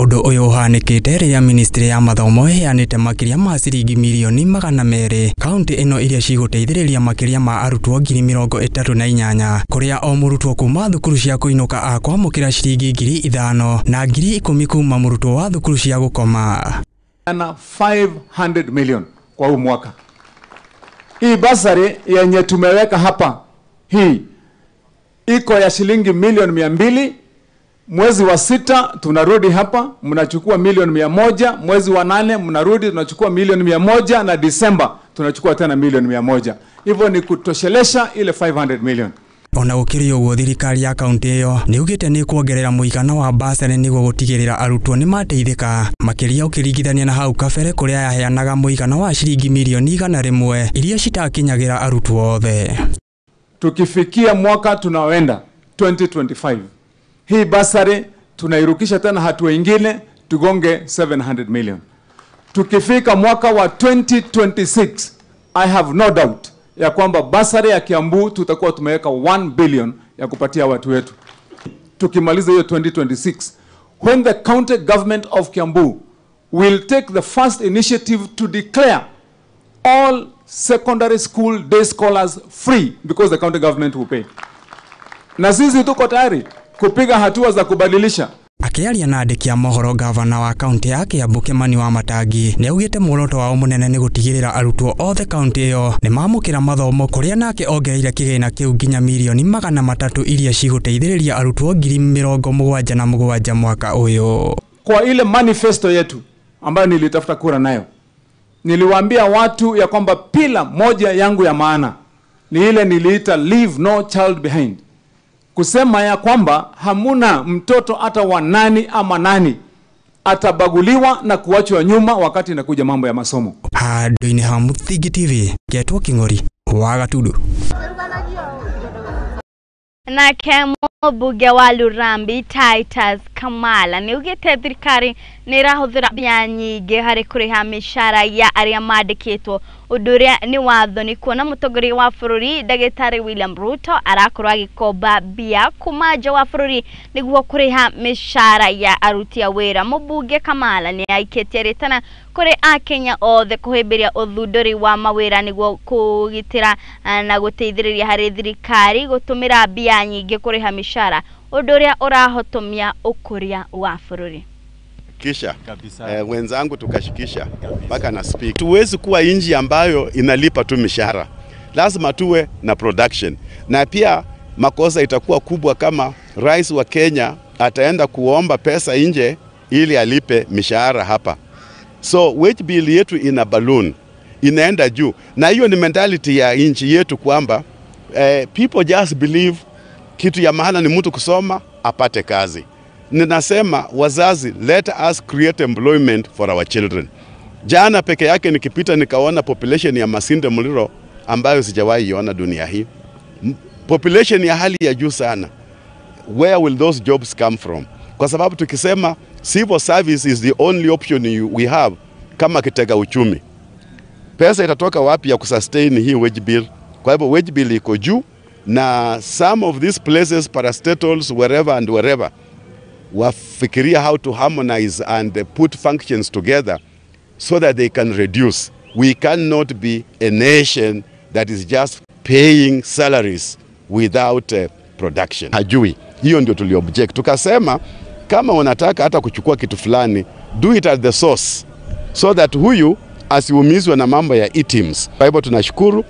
Ũndũ ũyũ ũhanĩkĩte rĩrĩa ministry ya mathomo ĩheanĩte makĩria ma ciringi milioni 200 kaunti ĩno iria cigũteithĩrĩria makĩria ma arutwo 38,000 kũrĩa o mũrutwo kuma thukuru cia kũinũka akwamũkĩra ciringi 5,000 na 10,000 kuma mũrutwo wa thukuru cia gũkoma. Na 500 million kwa huu mwaka. Hii basari yenye tumeweka hapa hii iko ya shilingi milioni 200. Mwezi wa 6 tunarudi hapa mnachukua milioni 100, mwezi wa 8 mnarudi tunachukua milioni 100, na Disemba tunachukua tena milioni 100. Hivyo ni kutoshelesha ile 500 million. Ona gũkĩrĩ ũguo, thirikari ya kaunti ĩyo nĩ ugĩte nĩ kuongerera mũigana wa basarĩ nĩguo gũtigĩrĩra arutwo nĩ mateithĩka makĩria ũkĩringithania na hau kabere kũrĩa yaheanaga mũigana wa ciringi mirioni 100 iria citakinyagĩra arutwo othe. Tukifikia mwaka tunaoenda 2025, hii basari tunairukisha tena hatua ingine tugonge 700 million. Tukifika mwaka wa 2026, I have no doubt ya kwamba basari ya Kiambu tutakuwa tumeweka 1 billion ya kupatia watu wetu. Tukimaliza hiyo 2026, when the county government of Kiambu will take the first initiative to declare all secondary school day scholars free because the county government will pay. Na sisi tuko tayari kupiga hatua za kubadilisha. Akiaria na andĩki a mohoro, gavana wa kaunti ya Kiambu Kimani Wamatangi nĩ augĩte muoroto wao mũnene nĩ gũtigĩrĩra arutwo othe kaunti ĩyo nĩ mamũkĩra mathomo, kũrĩa nake ongereire kĩgĩna kĩu nginya mirioni 300 iria cigũteithĩrĩria arutwo 77,000 mwaka ũyũ. Kwa ile manifesto yetu ambayo nilitafuta kura nayo, niliwaambia watu ya kwamba pila moja yangu ya maana ni ile niliita leave no child behind. Kusema ya kwamba hamuna mtoto hata wa nani ama nani atabaguliwa na kuachwa nyuma wakati inakuja mambo ya masomo. Handũ-inĩ ha Mũthingi TV, ngetwo King'ori wa Gatundu. Nake mũmbunge wa Lurambi Titus Kamala nĩ augĩte thirikari nĩ ĩrahũthĩra mbia nyingĩ harĩ kũrĩha mĩcara ya arĩa mandĩkĩtwo, ũndũ ũrĩa nĩ watho nĩ kuona mũtongoria wa bũrũri ndagĩtarĩ William Ruto arakorwo agĩkomba mbia kuma nja wa bũrũri nĩguo kũrĩha mĩcara ya aruti a wĩra. Mũmbunge Kamala nĩ aikĩtie rĩtana kũrĩ akenya othe kũhĩmbĩria ũthundũri wa mawĩra nĩguo kũgitĩra na gũteithĩrĩria harĩ thirikari gũtũmĩra mbia nyingĩ kũrĩha mĩcara, ũndũ ũrĩa ũrahotomia ũkũria wa bũrũri. Kisha wenzangu tukashikisha mpaka na speak. Tuwezi kuwa inji ambayo inalipa tu mishahara, lazima tuwe na production. Na pia makosa itakuwa kubwa kama rais wa Kenya ataenda kuomba pesa nje ili alipe mishahara hapa. So wage bill yetu ina balloon, inaenda juu. Na hiyo ni mentality ya inchi yetu kwamba people just believe kitu ya maana ni mtu kusoma apate kazi. Ninasema wazazi, let us create employment for our children. Jana peke yake nikipita nikaona population ya Masinde Muliro ambayo sijawahi iona dunia hii. Population ya hali ya juu sana. Where will those jobs come from? Kwa sababu tukisema civil service is the only option we have kama kitega uchumi, pesa itatoka wapi ya kusustain hii wage bill? Kwa hivyo wage bill iko juu, na some of these places, parastatals, wherever and wherever, wafikiria how to harmonize and put functions together so that they can reduce. We cannot be a nation that is just paying salaries without production. Hajui. Hiyo ndio tuliobject. Tukasema kama unataka hata kuchukua kitu fulani, do it at the source so that huyu asiumizwe na mambo ya e-teams. Kwa hivyo tunashukuru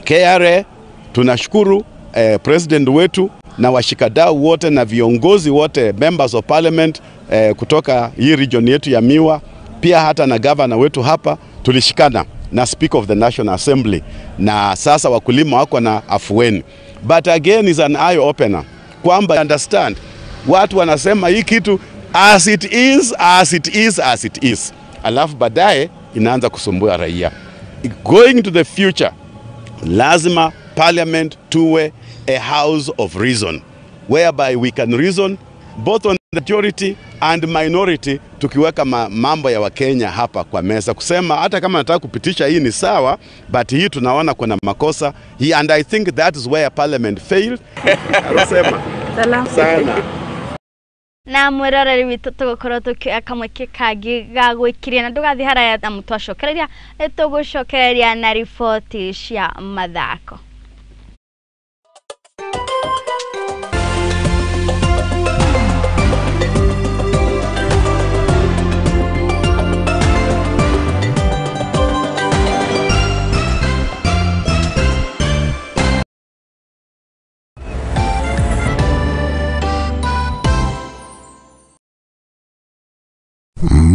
KRA, tunashukuru president wetu na washikadau wote na viongozi wote, members of parliament kutoka hii region yetu ya Miwa, pia hata na governor wetu hapa tulishikana na Speaker of the National Assembly, na sasa wakulima wako na afueni. But again is an eye opener kwamba understand watu wanasema hii kitu as it is, as it is, as it is, alafu baadaye inaanza kusumbua raia. Going to the future, lazima parliament tuwe a house of reason whereby we can reason both on the majority and minority, tukiweka mambo ya Wakenya hapa kwa meza kusema hata kama nataka kupitisha hii ni sawa, but hii tunaona kuna makosa hii, and I think that is where parliament failed. Arosema sana na mwiroreri witũ tũgũkorwo tũkĩoya kamweke kangĩ ga gwĩkiria na ndũgathiĩ haraya na mũtwacokereria nĩtũgũcokereria na riboti cia mathako.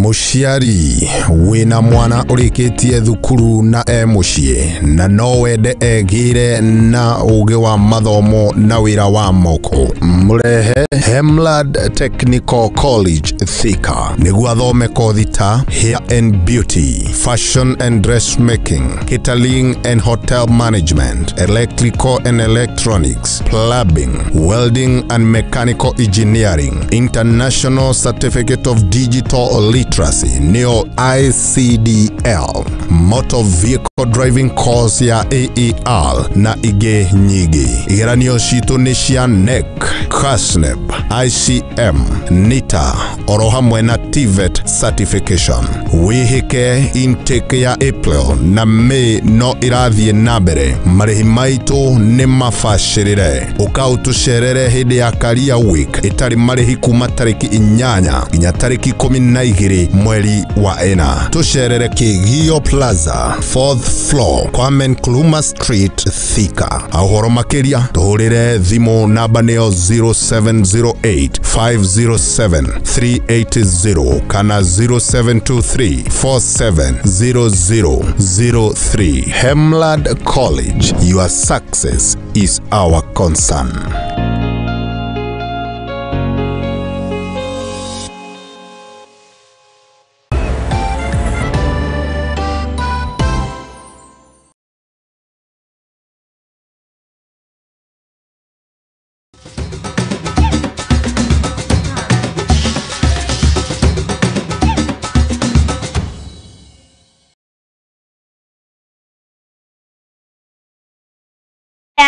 Mũciari wĩna mwana ũrĩkĩtie thukuru na e mũciĩ na no wende egĩre na ũgĩ wa mathomo na wĩra wa moko, mũrehe Hemlad Technical College Thika nĩguo athome kothi ta hair and beauty, fashion and dressmaking, catering and hotel management, electrical and electronics, plumbing, welding and mechanical engineering, international certificate of digital literacy nĩyo ICDL, motor vehicle driving course ya AAR na ingĩ nyingĩ. Igeranio citũ nĩ cia NEC, KASNEB, ICM, NITA oro hamwe na TVET certification. Wĩhĩke intake ya April na May no ĩrathiĩ na mbere. Marĩhi maitũ nĩ mabacĩrĩre. Ũka ũtũcerere hĩndĩ ya Career Week ĩtarĩ marĩhi kuma tarĩki 8 nginya tarĩki 12 mweri wa 4. Tũcerere Kĩgio Plaza, 4th floor, Kwame Nkrumah Street, Thika. Ũhoro makĩria tũhũrĩre thimũ namba nĩyo 0708 507 380 kana 0723 470003. Hemlad College, your success is our concern.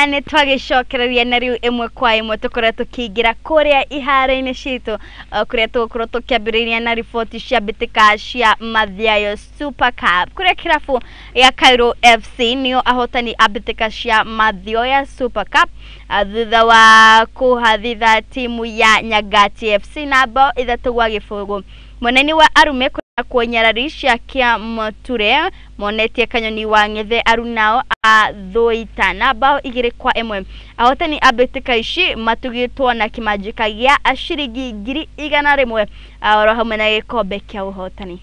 Nĩ twagĩcokereria na rĩu ĩmwe kwa ĩmwe tũkoretwo tũkĩingĩra kũrĩa iharo-inĩ citũ, kũrĩa tũgũkorwo tũkĩambĩrĩria na riboti cia mbĩtĩka cia Mathiayo Super Cup, kũrĩa kĩrabu ya Cairo FC nĩo ahotani a mbĩtĩka cia Mathioya Super Cup, thutha wa kũhathitha timu ya Nyangati FC na bao 3-0. Mwena-inĩ wa arume kuonyarari cia kia Muture monetie Kanyoni wa Ng'ethe arunao a Thuita na bao 2-1. Ahotani a mbĩtĩka ici matugĩtwo na kĩmanjĩka gĩa ciringi 100,000 oro hamwe na gĩkombe kĩa ũhotani.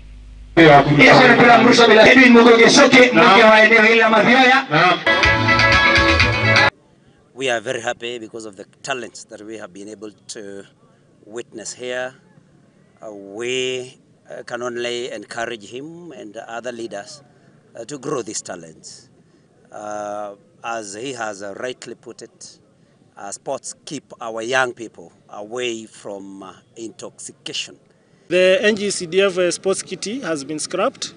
We are very happy because of the talents that we have been able to witness here. We can only encourage him and other leaders to grow these talents. As he has rightly put it, sports keep our young people away from intoxication. The NGCDF sports kitty has been scrapped,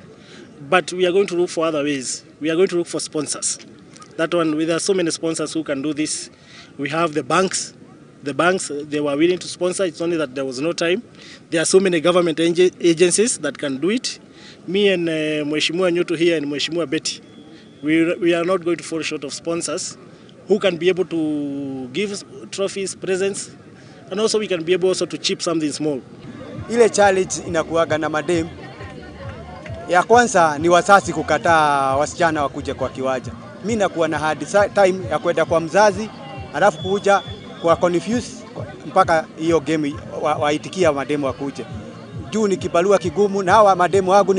but we are going to look for other ways. We are going to look for sponsors. That one, there are so many sponsors who can do this. We have the banks. The banks, they were willing to sponsor. It's only that there was no time. There are so many government agencies that can do it. Me and Mheshimiwa Nyutu here and Mheshimiwa Betty, we are not going to fall short of sponsors who can be able to give trophies, presents, and also we can be able also to chip something small. Ile challenge inakuwaga na madem. Ya kwanza ni wazazi kukataa wasichana wakuje kwa kiwanja. Mimi nakuwa na hard time ya kwenda kwa mzazi, alafu kuja kwa confuse mpaka hiyo game waitikia mademu wakuje. Juu ni kibarua kigumu, na hawa mademu wangu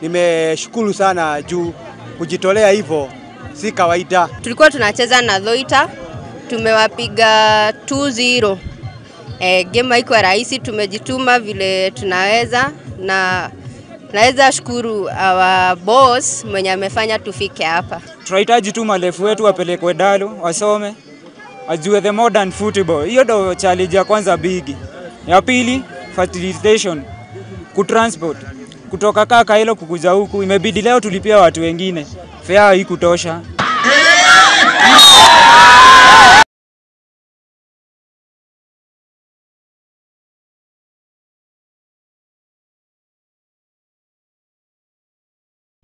nimeshukuru sana juu kujitolea hivyo si kawaida. Tulikuwa tunacheza na Loita, tumewapiga 2-0. Game haikuwa rahisi, tumejituma vile tunaweza, na naweza shukuru our boss mwenye amefanya tufike hapa. Tunahitaji tu malefu wetu wapelekwe Dalo, wasome, ajue the modern football. Hiyo ndo challenge ya kwanza bigi. Ya pili, facilitation, kutransport. Kutoka kaka hilo kukuja huku, imebidi leo tulipia watu wengine. Fare haikutosha.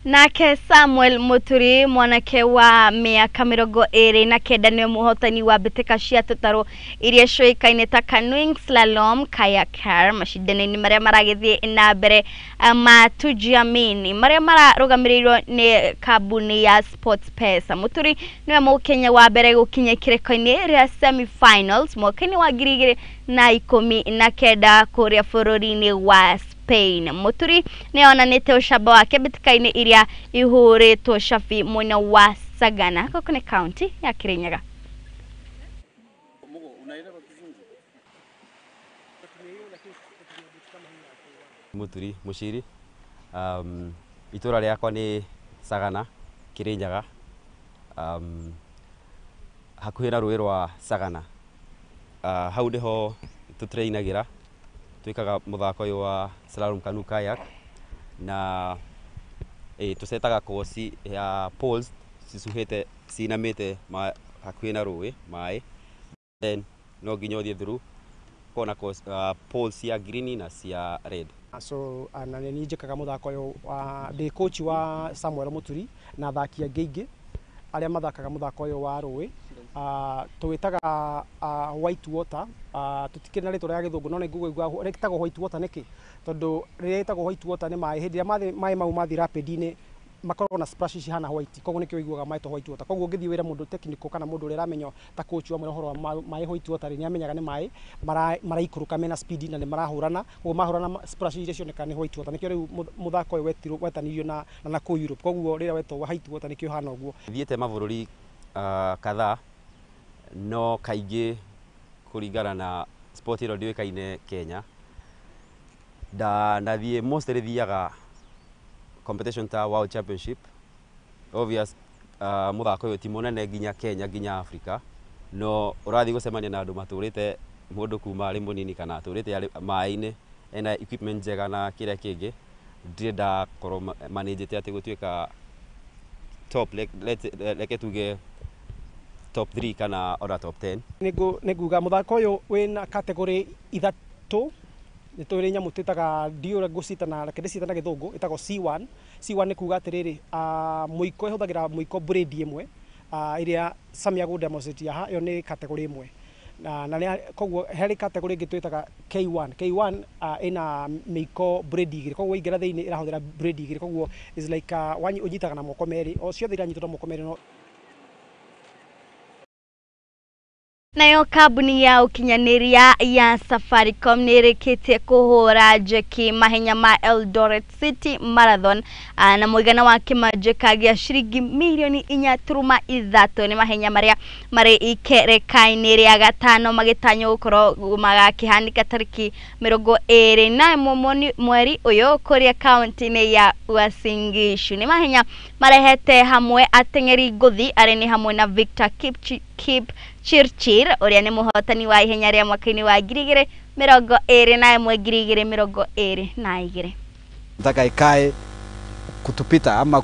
Nake Samuel Muturi, mwanake wa miaka 29, niwe muhotani wa mbĩtĩka cia tũtarũ iria ciũĩkaine ta canoeing, slalom, kayaker macindano-inĩ marĩa maragĩthiĩ na mbere ma Tujiamini marĩa mararũgamĩrĩirwo nĩ kambuni ya SportPesa. Muturi niwe mũkenya wa mbere gũkinya ikĩrĩko-inĩ rĩa semi-finals mwaka-inĩ wa 2019 kũrĩa bũrũri-inĩ wa Spain. Muturi nĩ onanĩte ũcamba wake mbĩtĩka-inĩ iria ihũrĩtwo cabi mwena wa Sagana gũkũ nĩ kaunti ya Kirinyaga. Muturi Muchiri, itũra rĩakwa nĩ Sagana, Kirinyaga, hakuhĩ na rũĩ rwa Sagana. Hau nĩho tũtrainagĩra, twĩkaga mũthako ũyũ wa slalom canoe kayak, na tũcetaga koci ya poles cicuhĩte cinamĩte hakuhĩ na rũĩ maĩ, then no nginya ũthiĩ through kona poles cia green na cia red. So na nĩ niĩ njĩkaga mũthako ũyũ ndĩ coach wa Samuel Muturi na athaki angĩ aingĩ arĩa mathakaga mũthako ũyũ wa rũĩ. Tũwĩtaga white water, tũtikĩrĩ na rĩtwa rĩa gĩthũngũ no nĩ ngũigua rĩtagwo white water nĩkĩ, tondũ rĩrĩa rĩtagwo white water nĩ maĩ hĩndĩ ĩrĩa maĩ mau mathiĩ rapid-inĩ makoragwo na splash cihana white, koguo nĩkĩo ũiguaga maĩtwo white water. Koguo ũngĩthiĩ wĩre mũndũ technical kana mũndũ ũrĩa ũramenya ta coach wa mwĩra ũhoro wa maĩ white water nĩ amenyaga nĩ maĩ maraikũrũka mena speed na nĩ marahũrana, koguo mahũrana splash iria cionekaga nĩ white water. Nĩkĩo rĩu mũthako ũyũ wetanirio na nakũu Europe, koguo rĩrĩa wetwo white water nĩkĩo ũhana ũguo. Thiĩte mabũrũri kadhaa, no kaingĩ kũringana na sport ĩno ndĩũĩkaine Kenya, ndathiĩ mostly thiaga competition ta World Championship. Obvious mũthako ũyũ ti mũnene nginya Kenya nginya Africa, no ũrathiĩ gũcemania na andũ matũrĩte mũndũ kuma arĩ mũnini kana atũrĩte arĩ maĩ-inĩ, ena equipment njega na kĩrĩa kĩngĩ. Ndirĩ ndakorwo manĩnjĩte atĩ gũtuĩka top, reke tuge top 3 kana ona top 10. Nĩ nguga mũthako ũyũ wĩna category ithatũ. Nĩ tũrĩ nyamũ twĩtaga ndiũ ũrĩa ngũcitana, reke ndĩciĩte na gĩthũngũ, ĩtagwo C1. C1 nĩ kuga atĩrĩrĩ, mũiko ĩhũthagĩra mũiko blade ĩmwe, ĩrĩa Sammy agũ demonstrate haha, ĩyo nĩ category ĩmwe. Na koguo harĩ category ĩngĩ twĩtaga K1. K1 ĩna mĩiko blade igĩrĩ, koguo waingĩra thĩinĩ ĩrahũthĩra blade igĩrĩ, koguo is like ũnyitaga na moko merĩ, o ciothe iranyitwo na moko merĩ no. Nayo kambuni ya ũkinyanĩria ya Safaricom nĩ ĩrĩkĩtie kũhũra njeki mahenya ma Eldoret City Marathon na mũigana wa kĩmanjĩka gĩa ciringi mirioni 4.3. Nĩ mahenya marĩa marĩ ikereka-inĩ rĩa gatano magĩtanywo gũkorwo magakĩhanĩka tarĩki 21 mweri ũyũ kũrĩa kaunti-inĩ ya Uasin Gishu. Nĩ mahenya marehete hamwe ateng'eri ngũthi arĩa nĩ hamwe na Victor Kipchirchir ũrĩa nĩ mũhotani wa ihenya rĩa mwaka-inĩ wa 2021 2022. Nataka ikae kutupita ama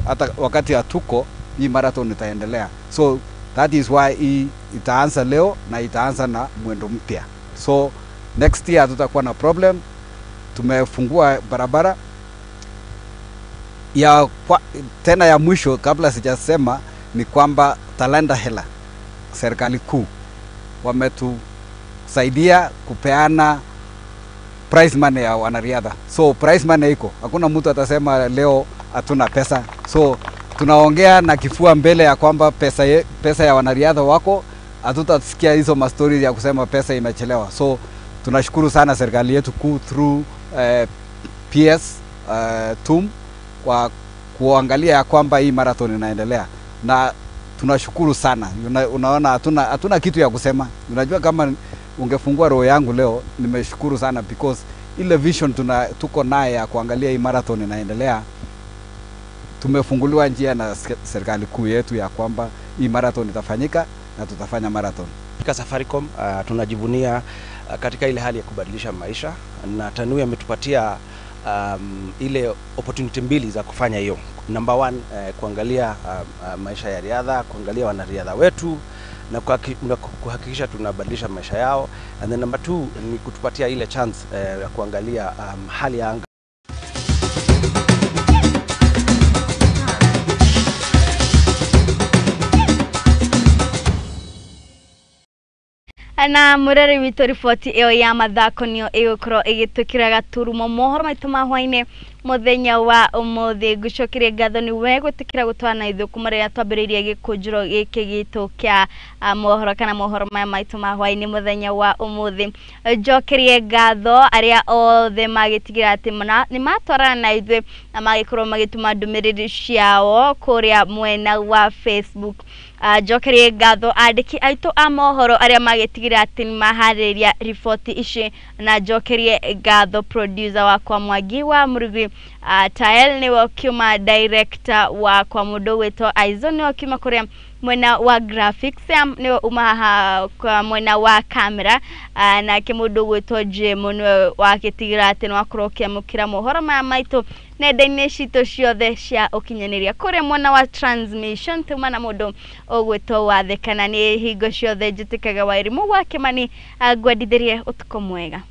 hata wakati hatuko, hii marathon itaendelea. So that is why hii itaanza leo na itaanza na mwendo mpya. So next year tutakuwa na problem. Tumefungua barabara ya tena ya mwisho kabla sijasema ni kwamba Talanta Hela, serikali kuu wametusaidia kupeana prize money ya wanariadha. So prize money iko, hakuna mtu atasema leo hatuna pesa. So tunaongea na kifua mbele ya kwamba pesa ya wanariadha wako, hatutasikia hizo mastori ya kusema pesa imechelewa. So tunashukuru sana serikali yetu kuu through PS TUM kwa kuangalia ya kwamba hii marathon inaendelea, na tunashukuru sana. Unaona hatuna kitu ya kusema. Unajua kama ungefungua roho yangu leo, nimeshukuru sana because ile vision tuko naye ya kuangalia hii marathon inaendelea, tumefunguliwa njia na serikali kuu yetu ya kwamba hii marathon itafanyika na tutafanya marathon. Katika Safaricom tunajivunia katika ile hali ya kubadilisha maisha, na Tanui ametupatia ile opportunity mbili za kufanya hiyo. Number one, kuangalia maisha ya riadha, kuangalia wanariadha wetu na kuhakikisha tunabadilisha maisha yao, and then number two ni kutupatia ile chance ya kuangalia hali ya anga. Na mureri witũ riboti ĩyo ya mathako nĩyo ĩgũkorwo ĩgĩtwĩkĩra gaturumo mohoro maitũ ma hwainĩ Muthenya wa umuthi ngucokerie ngatho ni we gwitikira gutwana ithuĩ kuma rĩrĩa twambĩrĩirie gĩkũnjĩro gĩkĩ gitũ kĩa mohoro kana mohoro maya maitũ ma hwaĩ-inĩ. Mũthenya wa ũmũthĩ njokerie ngatho arĩa othe magĩtigĩra atĩ nĩ matwarana na ithuĩ na magĩkorwo magĩtũma ndũmĩrĩri ciao kũrĩa mwena wa Facebook. Njokerie ngatho andĩki aitũ a mohoro arĩa magĩtigĩra atĩ nĩ maharĩrĩria riboti ici, na njokerie ngatho producer wakwa Mwangi wa Mũrugi, Tael nĩwe ũkiuma director wakwa, mũndũ ũgwĩtwo Aizo nĩwe ũkiuma kũrĩa mwena wa graphics, Sam nĩwe uma haha kwa mwena wa camera, nake mũndũ ũgwĩtwo Jim nĩwe wagĩtigĩra atĩ nĩ wakorwo ũkĩamũkĩra mohoro maya maitũ nenda-inĩ citũ ciothe cia ũkinyanĩria. Kũrĩa mwena wa transmission tuma na mũndũ ũgwĩtwo Wathekana. Nĩ hingo ciothe njĩtĩkaga Wairimũ wa Kĩmani, ngwendithĩrie ũtukũ mwega.